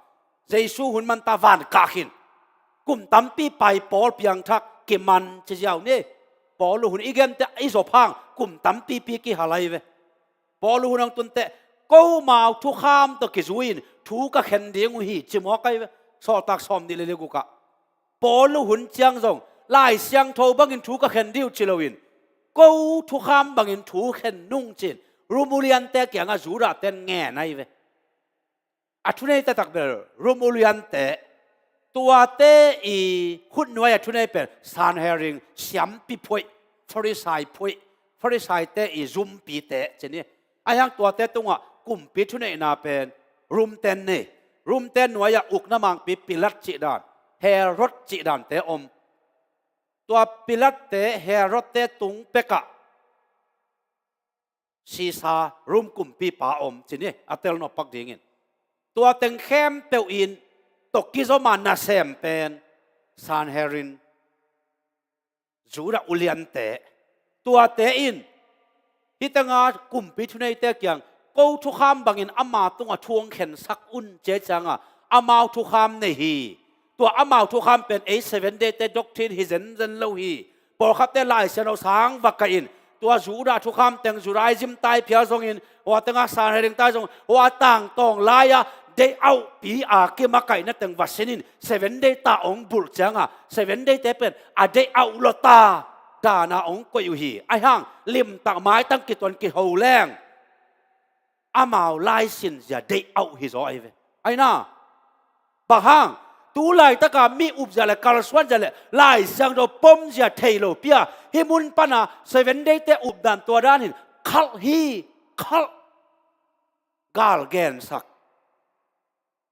Jesu hun manta van kah khin. Kum tampi pai Paul piangthak kiman ci ziau ni. Paul hun i gente i zop hang kum tampipi kihal ahi ve. Paul hun hong tun teh komau thukham tawh kizui-in thu ka khen ding uh hi ci mawk ahi ve. Sawltak sawm nih le li gukah Paul hun ciang zong Lai Siangtho bangin thu ka khen ding uh ci loin ko thukham bangin thu khen nung ci-in Rom uliante kiangah Judah ten ngen ahi ve. A thunei taktak bel Rom uliante, tuate i khutnuai a thunei pen Sanhedrin siampi phuaih, Farisai phuaih, Farisai te i zumpi te ci ni. Ahi hang tuate tungah kumpi thuneihna pen Rom ten nei. Rom ten nuai-ah ukna mangpi Pilat cih dan, Herod cih dante om. Tua Pilat te Herod te tung pekah Sisa Rom kumpipa om ci ni, a telnop pak dingin. Tua teng khempeuh in tawh kizom a nasem pen Sanhedrin, Judah uliante, tuate in hih tengah kumpi thuneite kiang ko thukham bangin ama tungah thu hong khensak un ci-a ciangah amau thukham nei hi. Tua amau thukham pen ei Seven Day te doctrine hi zenzen lo hi. Pawlkhatte Lai Siangtho sang va kaih in tua Judah thukham teng Judaism taiphial zongin hua tengah Sanhedrin tai zong hua tangtawng lai-a deih auhpi a kimakaihna teng va sinin Seven Day ta hong bulh ciangah Seven Day te pen a deih auh lawta dana hong koih uh hi. Ahi hang limtak maitang kituan kiho leng amau laisin zia deih auh hi zaw ahi ve. Aina, bang hang, tu laitaka mi upzia le kalsuanzia le Lai Siangtho pomzia thei lo pia hih mun pana Seven Day te updan tua dan hin khalh hi, khalh. Gal gensak.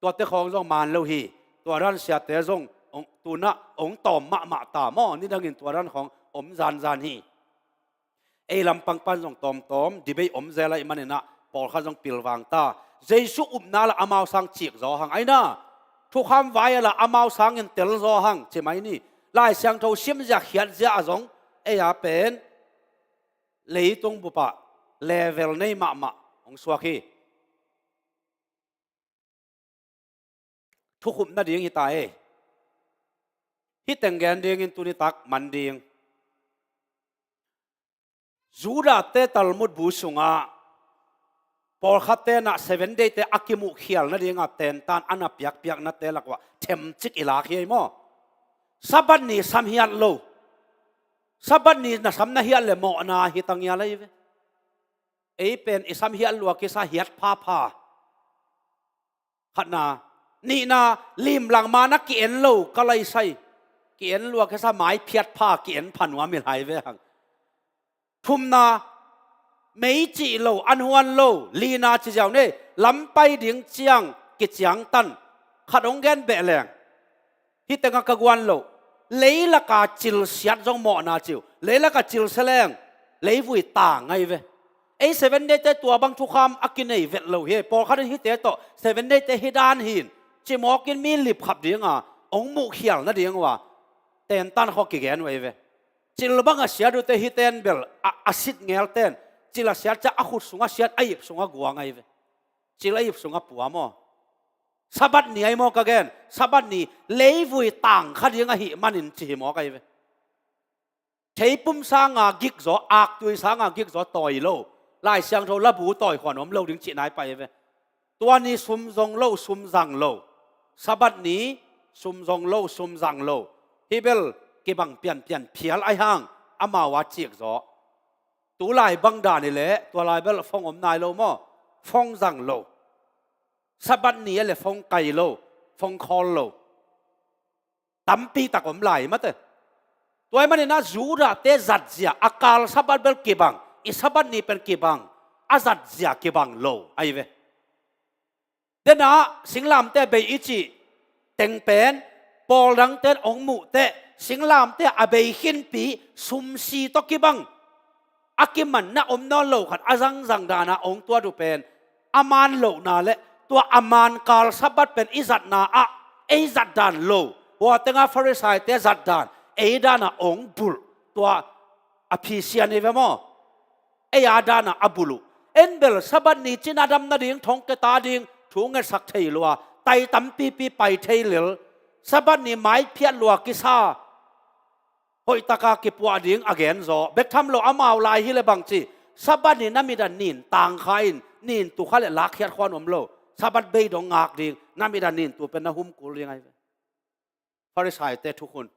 Tuate khawng zong man lo hi. Tua dan siate zong hong, tunah hong tawm mahmah ta maw? Nidangin tua dan khawng om zanzan hi. Ei lampang pan zong tawmtawm debate om zel ahih maninah pawlkhat zong pilvang ta. Jesu upna la amau sang cik zaw hang aina. Thukham vai a la amau sangin tel zaw hang ci mai ni. Lai Siangtho simzia khiatzia a zong ei a pen leitung bupah level nei mahmah hong suak hi. Thukhupna ding hi ta e. Hih teng gen dingin tuni tak man ding. Judah te Talmud bu sungah pawlkhat tenah Seven Day te a kimuh khial nadingah tentan a na piakpiaknate lakuah themcik i lak hi ei maw? Sabbath ni sam hiat lo. Sabbath ni na sam na hiat le mawhna hi tangial ahi ve. Ei pen i sam hiat lua kisa hiat phapha. Khatna, nihna, limlang mana ki-en lo ka laisai. Ki-en lua kisa mai phiat pha ki-en pha nuam i lai ve hang. Thumna, mei cih lo, an huan lo, lina ci ziau nei, lampai ding ciang kiciangtan, khat hong gen beh leng. Hih tengah ka guan loh, leilaka cilsiat zong mawhna ciu, leilaka cilsia leng, leivui ta ngai ve. Ei Seven Day te tua bang thukham a kinei vet lo hi. Pawlkhat in hihte tawh Seven Day te hi dan hi in, cimawkin mi lipkhap dinga hong muhkhial nading uh a tentan khawng kigen uh ahi ve. Cil bang a siat uhte hihte in bel a, a sit ngelten, cil a siat ciang a khut sungah siat, a ip sungah guang ahi ve. Cil a ip sungah pua maw. Sabbath ni ahi maw ka gen, Sabbath ni leivui tang kha ding ahih manin ci hi mawk ahi ve. Theipum sanga gikzaw, aktui sanga gikzaw tawi lo, Lai Siangtho labu tawi khuan om lo ding cih nai pai ve. Tua ni sum zong lo, sum zang lo. Sabbath ni sum zong lo, sum zang lo. Hih bel kibang pianpian phial ahi hang amau a cikzaw. Tulai bang dan hi leh tua lai bel phone om nai lo maw? Phone zang lo. Sabbath ni a le phone kai lo, phone call lo. Tampi tak om lai mate. Tua ahih manin a Judah te zatzia, a kal Sabbath bel kibang, i Sabbath ni pen kibang, a zatzia kibang lo ahi ve. Denah singlamteh a bei i cih teng pen, pawl dangte in hong muh teh, singlamteh a bei khinpi sumsi tawh kibang, a kimanna om nawn lo khat a zangzang dana hong tuat uh pen, a man lohna le tua a man kal Sabbath pen i zatna ah ei zat dan lo, hua tenga Farisai te zat dan ei dana hong bulh, tua a phisian hi ve maw? Ei a dana a bulh uh. En bel Sabbath ni cina dam nading, thongkia ta ding thu ngetsak thei lua, tai tampipi pai thei lel, Sabbath ni maiphiat lua kisa, hoihtaka kipuah ding a genzaw bek tham lo, amau lai hi le bang ci, Sabbath ni na mit a nin tang kha in, nin tu kha le lakkhiat khuan om lo, Sabbath bei dong ngak ding, na mit a nin tu pen na hum kul ding ahi ve. Farisai te thukhun.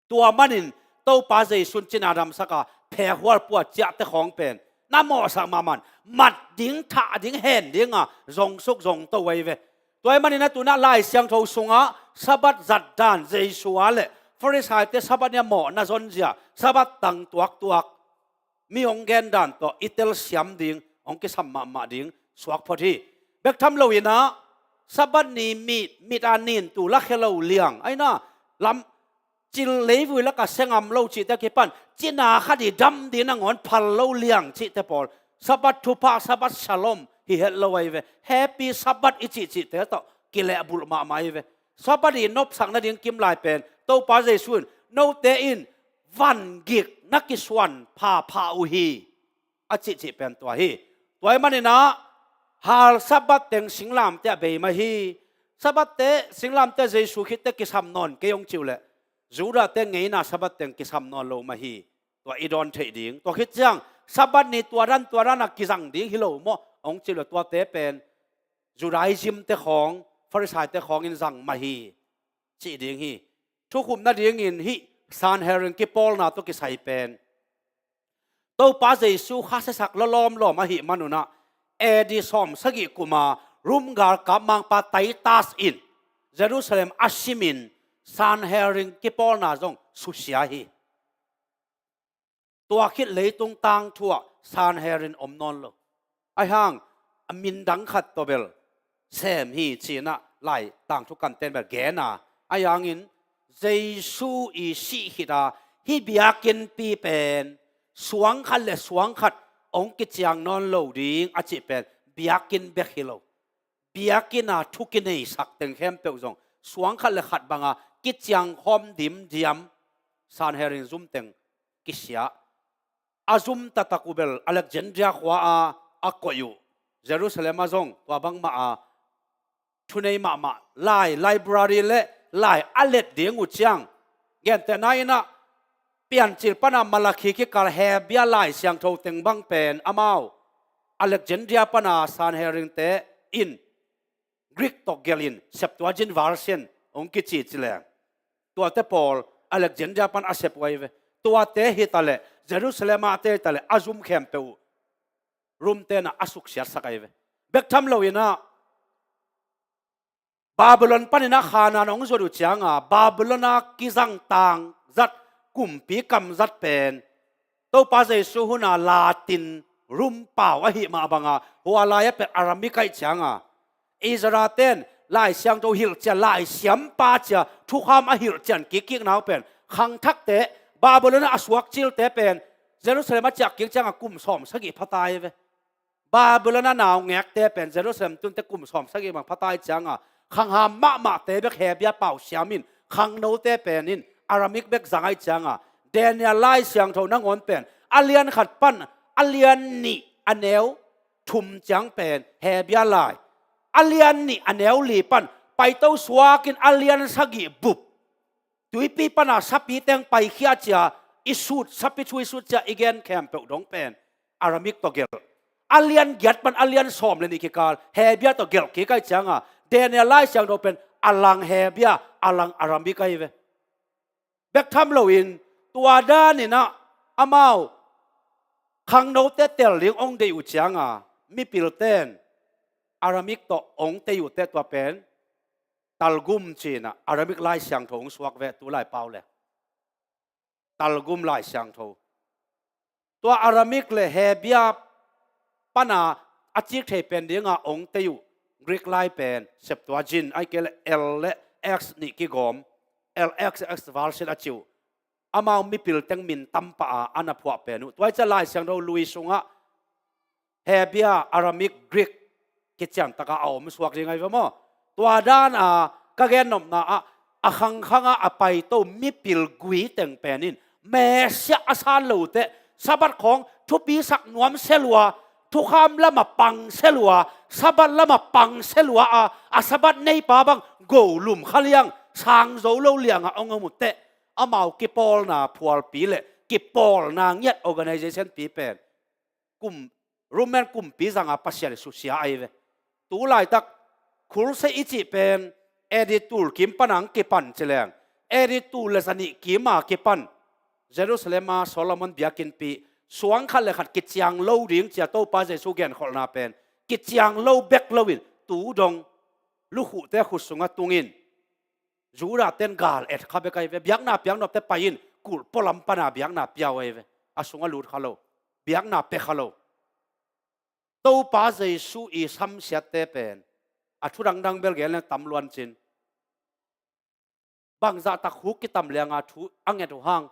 Tua manin Topa Jesu in cina damsaka phekhual pua ciahte khawng pen na mawhsak mahmah in, mat ding, thah ding, hen dinga zongsuk zongto ahi ve. Tua ahih manin a tunah Lai Siangtho sungah Sabbath zatdan Jesu a le Farisai te Sabbath ni a mawhna zonzia, Sabbath tang tuaktuak, mi hong gen dan tawh i telsiam ding, hong kisam mahmah ding suak phot hi. Bek tham loin ah Sabbath ni mit, mit a nin tu lakhia lo liang, aina lam cil leivui laka sengam lo cihte kipan, cina khat i dam ding nangawn phal lo liang cihte pawl, Sabbath thupha, Sabbath shalom hi het lo ahi ve. Happy Sabbath i cihcihte tawh kilehbulh mahmah ahi ve. Sabbath i nopsak nading kimlai pen Topa Jesu in, note in vangik na kisuan phapha uh hi, a cihcih pen tua hi. Tua ahih manin ah hal Sabbath teng singlamteh a bei mah hi. Sabbath te singlamteh Jesu khit teh kisam nawn kei hong cih uh leh, Judah te ngeina Sabbath teng kisam nawn lo mah hi. Tua i dawn theih ding. Tua khit ciang Sabbath ni tua dan tua dan a kizang ding hi lo maw hong cih uh leh, tuate pen Judaism te khawng, Farisai te khawng in zang mah hi, cih ding hi. Thukhupna dingin hih Sanhedrin kipawlna tawh kisai pen Topa Jesu khasiasak lawlawm lawm ahih manun ah, A D sawm sagih kuma Rom galkap mangpa Titus in Jerusalem a simin Sanhedrin kipawlna zong susia hi. Tua khit leitung tangthu ah Sanhedrin om nawn lo. Ahi hang a min dang khat tawh bel sem hi ci-in ah lai tangthu kanten bel gen a. Ahi hangin Jesu i sih khit a hih biakinnpi pen suang khat le suang khat hong kiciang nawn lo ding a cih pen biakinn bek hi lo. Biakinn a thu kineisak teng khempeuh zong suang khat le khat banga kiciang khawm dimdiam, Sanhedrin zum teng kisia. A zum taktak uh bel Alexandria khua a a koih uh, Jerusalem ah zong tua bangmah a thunei mahmah lai, library le lai a let ding uh ciang, gentehna in ah Piancil pana Malakhi kikal Hebru Lai Siangtho teng bang pen amau Alexandria pana Sanhedrin te in Greek tawh gelhin Septuagint version hong kici ci leng, tuate pawl Alexandria pan a sep uh ahi ve. Tuate hi ta leh Jerusalem ah te hi ta leh a zum khempeuh uh Rom ten ah a suksiatsak ahi ve. Bek tham loin ah Babylon panin ah Khanaan hong zuat uh cianga Babylon a kizang tangzat, kumpi kamzat pen Topa Jesu huna Latin Rom pau ahih mah banga hua lai-ah pen Aramaic ahi cianga Israel ten Lai Siangtho hilhcian, Lai Siampa cia thukham a hilhcian kikkikna uh pen khangthakte, Babylon a suak cilte pen Jerusalem a ciah kik ciangah kum sawm sagih pha ta hi ve. Babylon a naungekte pen Jerusalem tunte kum sawm sagih bang pha ta hi ciangah khangham mahmahte bek Hebia pau siam in, khangnote pen in Aramik bek zang ahi ciangah Daniel Lai Siangtho nangawn pen a lian khat pan a lian nih a neu thum ciang pen Hebia lai, a lian nih a neu li pan paito suakin a lian sagih bup tuipi pana sapi teng paikhia cia i sut, sapi thu i sut cia i gen khempeuh dong pen Aramik tawh gelh. A lian giat pan a lian sawm le nih kikal Hebia tawh gelh kik ahi cianga Daniel Lai Siangtho pen a lang Hebia, a lang Aramik ahi ve. Bek tham loin tua daninah amau khangnote tel ding ong deih uh cianga mipilten Aramik tawh ong tei uhte tua pen Targum cinah Aramik Lai Siangtho ong suak ve, tu lai pau le Targum Lai Siangtho. Tua Aramik le Hebia pana a cik thei pen dinga ong tei uh Greek lai pen Septuagint, ai kei le L le X nih kigawm, L X X version a ci uh. Amau mipil teng min tampah a ana phuah pen uh. Tua i ca Lai Siangtho lui sungah Hebia, Aramik, Greek kician taka a om suak ding ahi ve maw? Tua dan a ka gen nopna ah a khangkhanga a paito mipil gui teng pen in Messiah a san lote Sabbath khawng thupi sak nuam selua, thukham lama pang selua, Sabbath lama pang selua a, a Sabbath neipa bang golum khaliang sang zo lo lianga ong om uh teh amau kipawlna phualpi le kipawlna ngiat organization pi pen kum Roman kumpi zanga Pasian susia ahi ve. Tu laitak khulse i cih pen A D tul kim pana ang kipan ci leng A D tul le zanih kima kipan Jerusalem a Solomon biakinnpi suang khat le khat kiciang lo ding cia Topa Jesu genkholhna pen kiciang lo bek loin tu dong lukhuhte khut sunga tungin Judah ten gal et kha bek ahi ve. Biakna piaknopte pai in kulh pualam pana biakna pia uh ahi ve. A sunga lut kha lo, biakna pe kha lo. Topa Jesu i samsiatte pen a thu dangdang bel gen le tam luan cin bangzah tak huk kitam lianga thu a nget uh hang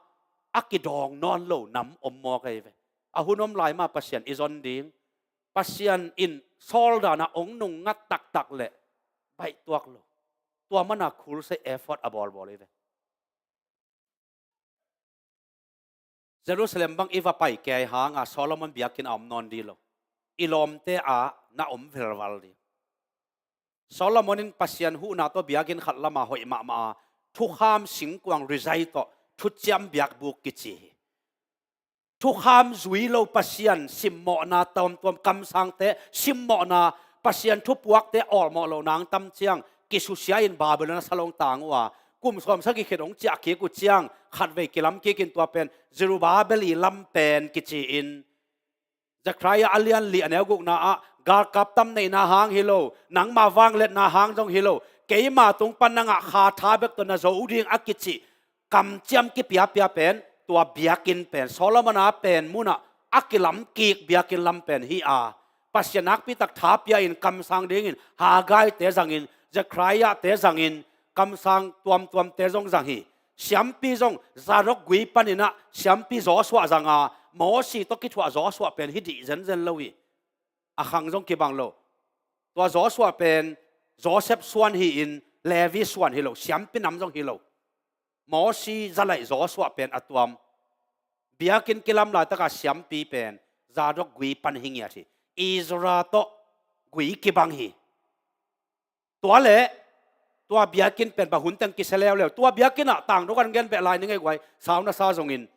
a kidawng nawn lo nam om mawk ahi ve. A hun om lai ma Pasian i zon ding, Pasian in sawl dana ong nung ngat taktak le baih tuak lo. Tua mana khulse effort a bawlbawl ahi ve. Jerusalem bang i va pai kei hanga Solomon biakinn a om nawn di lo. I lawmte a na om velval di. Solomon in Pasian huhna tawh biakinn khat lama hoih mahmah a thukham singkuang rizai tawh thuciam biakbuk kici hi. Thukham zui lo Pasian simmawhna tuamtuam kamsangte simmawhna Pasian thupuakte awlmawh lo nang tam ciang kisusia in Babylon a salong tang uh a kum sawm sagih khit hong ciah kik uh ciang khatvei kilam kikin tua pen Zerubbabel i lam pen kici in Zechariah a lian li a neu gukna ah galkap tam neihna hang hi lo, nangma vangletna hang zong hi lo, keima tung pan nangah kha tha bek tawh na zo ding a kici kamciam kipiapia pen tua biakinn pen Solomon a pen munah a kilam kik biakinn lam pen hi a Pasian nakpitak tha pia in kamsang dingin Haggai te zangin Zechariah te zangin kamsang tuamtuamte zong zang hi. Siampi zong Zadok gui paninah siampi Joshua zanga Mosi tawh kithuah Joshua pen hi dih zenzen lo hi. A khang zong kibang lo. Tua Joshua pen Joseph suan hi-in Levi suan hi lo, siampi nam zong hi lo. Mosi zalaih Joshua pen a tuam. Biakinn kilam laitaka siampi pen Zadok gui pan hi ngiat hi. Ezra tawh gui kibang hi. Tua le tua biakinn pen bang hun teng kisia leuleu. Tua biakinn ah tangdo kan gen beh lai ni ngei guai, sau na sa zongin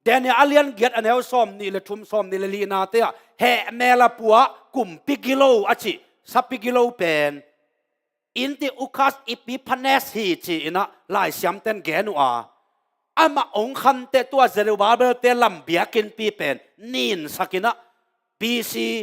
Daniel a lian giat a neu sawm nih le thum, sawm nih le lihnate ah heh mel a pua kumpi gilo a cih sapi gilo pen Inti Ukas Epiphanes hi ci-inah laisiamten gen uh a, amah ong khante tua Zerubbabel te lam biakinnpi pen ninsakinah B C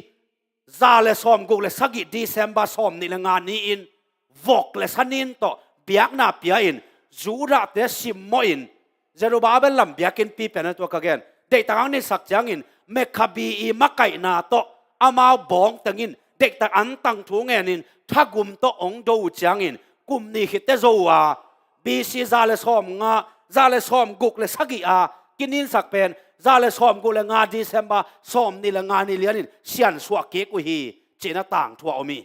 za le sawm guk le sagih December sawm nih le nga ni-in vok le sanin tawh biakna pia-in Judah te simmawhin Zerubbabel lam biakinnpi pen a tua ka gen. Deihtak ang ninsak ciangin Mekhabi i makaihna tawh amau bawngteng in deihtak antang thu ngenin thagum tawh ong do uh ciangin kum ni khitte zo uh a, B C za le sawm nga, za le sawm guk le sagih a kininsak pen Za le sawmguk le nga December, sawmnih le nga ni lianin siansuah kik uh hi, ci-in a tangthu a om hi.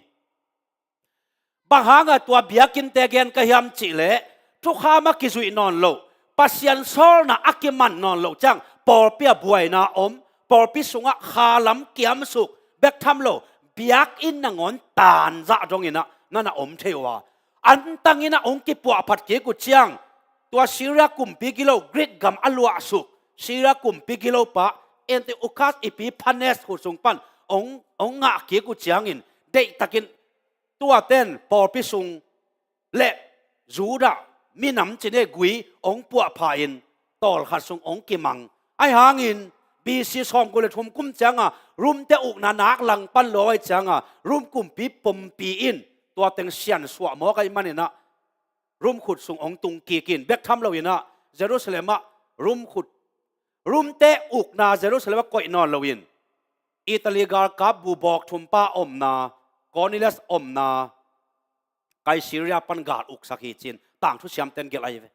Bang hanga tua biakinnte gen ka hiam cih leh, thukham a kizuih nawn loh, Pasian sawlna a kiman nawn loh ciang, pawlpi a buaina om, pawlpi sungah khalam kiamsuk bek tham lo, biakinn nangawn tanzah dongin ah na na om thei uh a, antangin ah hong kipuahphat kik uh ciang, tua Syria kumpi gilo, Greek gam a luahsuk Syria kumpi gilo pa Antiochus Epiphanes khut sung pan hong, hong ngah kik uh ciangin, deihtakin tuate'n pawlpi sung le Judah minam cine gui hong puahpha-in tawlkhat sung hong kimang. Ahi hangin B C sawmguk le thum kum cianga Rom-te ukna nak langpan lo ahih cianga Rom kumpi pumpi in tua teng siansuah mawk ahih manin ah Rom khut sung hong tung kik in, bek tham loin ah Jerusalem ah Rom khut, Rom-te ukna Jerusalem ah koih nawn loin, Italy galkap bu bawk thumpa omna, Cornelius omna, Caesarea pan gal uksak hi ci-in tangthu siamte'n gelh ahi ve.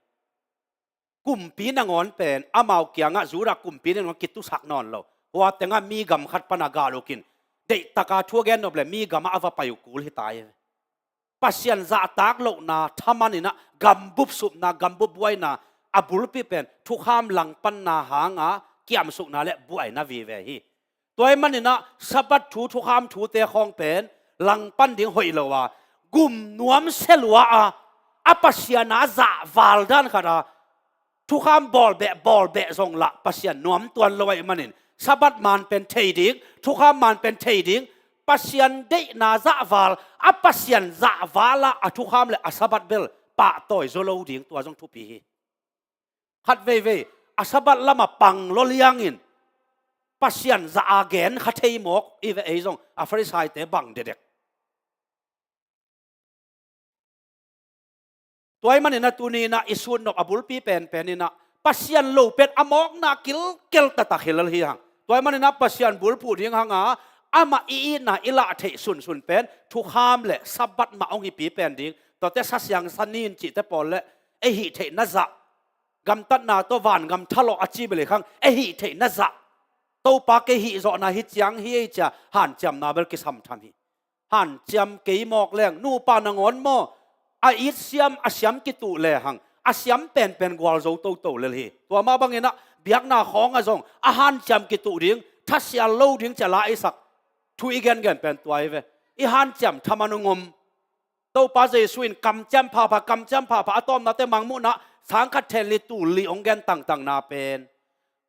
Kumpi nangawn pen amau kiangah Judah kumpi nangawn kitusak nawn lo, hua tengah mi gam khat pana gal ukin, deihtaka thu a gen nop le mi gamah a va pai uh kul hi ta hi ve. Pasian zahtak lohna thaman in ah gambup supna, gambup buaina a bulpi pen thukham langpanna hanga kiamsukna le buaina vive hi. Tua ahih manin ah Sabbath thu, thukham thute khawng pen langpan ding hoih lo a, gum nuam se lua a, a Pasian a zahval dan khat a, thukham bawlbeh bawlbeh zong lah Pasian nuam tuan lo ahih manin, Sabbath man pen thei ding, thukham man pen thei ding, Pasian deihna zahval, a Pasian zahval ah a thukham le a Sabbath bel pahtawi zaw lo ding, tua zong thupi hi. Khat veivei a Sabbath lamah pang lo liangin Pasian zah a gen kha thei mawk i ve, ei zong a Farisaite bang dedek. Tua ahih manin ah tuni in ah i sutnop a bulpi penpen in ah Pasian lo pen a mawkna kilkel taktak hi lel hi hang. Tua ahih manin ah Pasian bulphuh ding hanga amah i itna i lah theih sunsun pen thukham le Sabbath mah hong hipi pen ding. Tuate Sa Siangsa ni in cihte pawl le ei hih theihna zah, gamtatna tawh vangam thalawh a ci bel hi hang, ei hih theihna zah, Topa kei hih zawhna hi ciang hi ei cia hanciamna bel kisam tham hi. Hanciam kei mawk leng, nupa nangawn maw, a it siam, a siam kituh lehang a siam penpen gualzo toto lel hi. Tua mah bangin ah biakna khawng ah zong a hanciam kituh ding, thasial lo ding cia la i sak thu i gengen pen tua hi ve. I hanciam thaman hong om. Topa Jesu in kamciam phapha, kamciam phapha, a tawpnate Mangmuhna sangkhat then li tul li hong gen tangtangna pen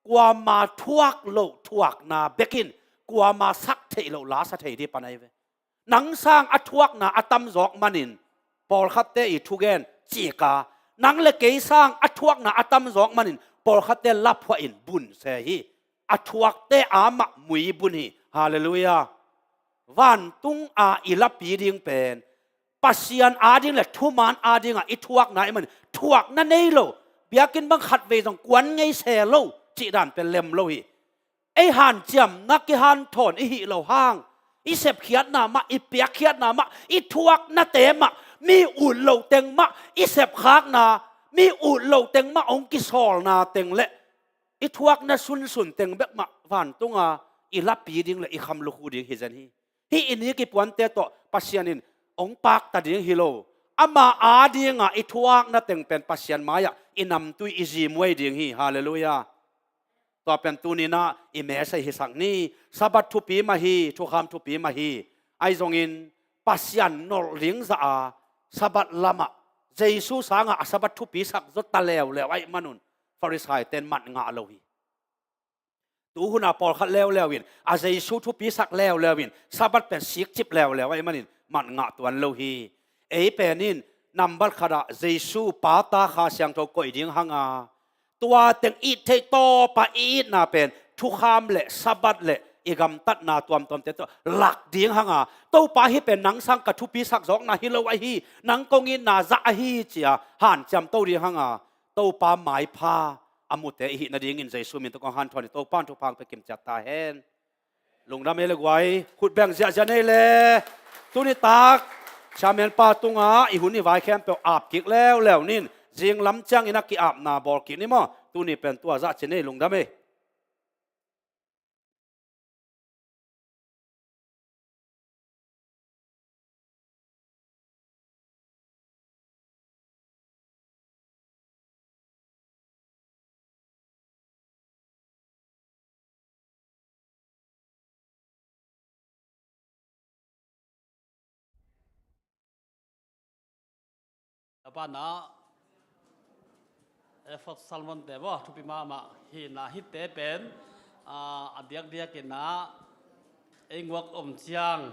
kuama thuak loh thuakna bekin kuama sak theih loh la sa thei ding pan ahi ve. Nang sang a thuakna a tamzawk manin pawlkhatte i thugen cika, nang le kei sang a thuakna a tamzawk manin pawlkhatte laphuah in bun se hi. A thuakte amah mui bun hi. Halleluiah. Vantung a i lapi ding pen Pasian ading le thuman adingah i thuakna i man, thuakna nei lo, biakinn bang khatvei zong kuan ngei se lo cih dan pen lem lo hi. Ei hanciamna kihanthawn i hih loh hang, i sepkhiatna mah, i piakkhiatna mah, i thuaknate mah, mi ut loh teng mah, i sepkhakna, mi ut loh teng mah hong kisawlna teng le i thuakna sunsun teng bek mah vantunga i lapi ding le i kham lukhu ding hi zen hi. Hih i nik i puante tawh Pasian in hong pakta ding hi lo. Ama adinga i thuakna teng pen Pasian mai-ah i namtui i zimuai ding hi. Halleluiah. Tua pen tuni-in ah i message hisak ni. Sabbath thupi mah hi, thukham thupi mah hi. Ahi zongin Pasian nolh ding zah a Sabbath lamah Jesu sangah a Sabbath thupi sak zaw ta leuleu ahih manun Farisaite in man ngah lo hi. Tu huna pawlkhat leuleu in a Jesu thupi sak leuleu in Sabbath pen sikcip leuleu ahih manin man ngah tuan lo hi. Ei pen in nambat khatah Jesu Pa, Ta, Kha Siangtho koih ding hanga, tua teng it theih tawpa i itna pen thukham le Sabbath le i gamtatna tuamtuamte tawh lak ding hanga, Topa, hih pen nang sang ka thupi sak zawkna hi lo ahi, nang kong itna zah ahi, cia hanciam to ding hanga, Topa maipha a mute i hih nadingin Jesu min tawh kong hanthawn hi. Topa in thupha hong pia kimciat ta hen. Lungdam ei le guai, khut beng ziahziah nei le. Tuni tak chairman pa tungah i hun i vai khempeuh ap kik leuleu nin, zing lam ciangin a ki-apna bawl kik ni maw. Tuni pen tua zah ci nei, lungdam ei. Pana, Efod Salmon te maw, thupi mahmah hi na, hite pen, ah, a diakdiak ina, ei nguak om ciang,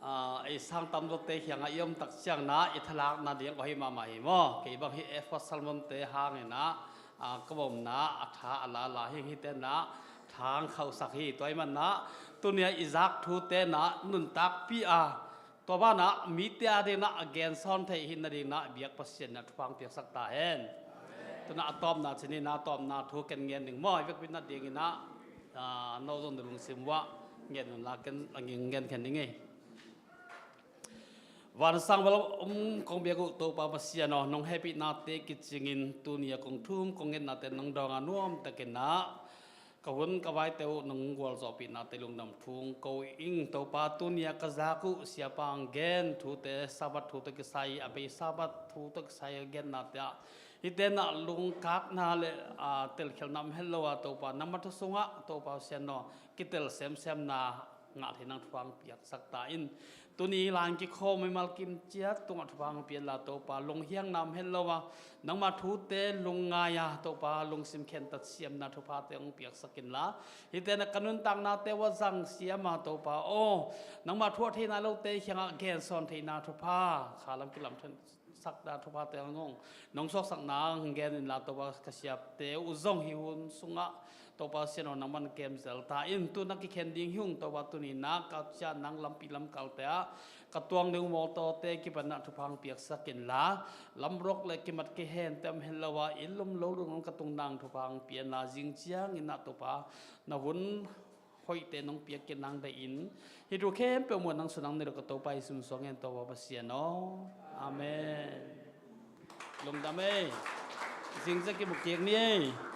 ah, ei sang tamzaw te kiangah i om tak ciang na, i thalak nading ahi mahmah hi maw. Kei bang hi Efod Salmon te hang ina, ah, ka omna a tha a lala hi, hite na thang khauhsak hi. Tua ahih manin na, tunia i zak thute na nuntakpih a, tua banah mite a dingin na a gensawn theih hi nadingin na biak Pasian in na thupha piaksak ta hen. Tuna a tawpna cih ni na, tawpna thu ken ngen ding maw, i vekpi nadingin na, ah, no zong na lungsim uah ngen unla ken a ngen khen ding ei. Vansang val om kong biak uh Topa Pasian aw, nong hehpihnate kicingin tunia kong thum kong ngetnate nong dawng a, nuamtakin na ka hun ka vaite uh nong gualzawhpihnate lungdam thu ko ing. Topa, tunia ka zak uh siapa hong gen thute, Sabbath thu tawh kisai, a bei Sabbath thu tawh kisai a gennate ah hite na lungkakna le, ah, telkhialhna om het lo a, Topa, nangma thu sungah Topa Pasian aw, kitel semsemna ngah thei nang thupha piaksak ta in. Tuni lai-in kikhawm mimal kim ciat tungah thupha pia inla Topa, lunghiangna om het lo a, nangma thute lungngai a Topa, lungsim khentat siamna thuphate hong piaksak inla, hite na ka nuntaknate uah zang siam a Topa aw, nangma thu a thei nai lote kiangah gensawn theihna thupha, khalam kilam thei sakna thuphate hong, nong suaksakna hong gen inla Topa, ka siapte uh zong hih hun sungah Topa Pasian aw, nangman kemzel ta in. Tu na kikhen ding hi ung Topa, tuni na ka ciah nang lampi lamkalte ah ka tuang ding uh mawtawte kipan na thupha piaksak inla, lamruak le kimat kihente om het lo a, inn lum lo lum ka tung nang thupha pia inla, zing ciangin na Topa, na hun hoihte nong piak kik nang deih in, hih thu khempeuh muan nang suang nang nei lo ka Topa Jesu min suang ngen Topa Pasian aw. Amen. Lungdam ei. Zing ciang kimu kik ni ei.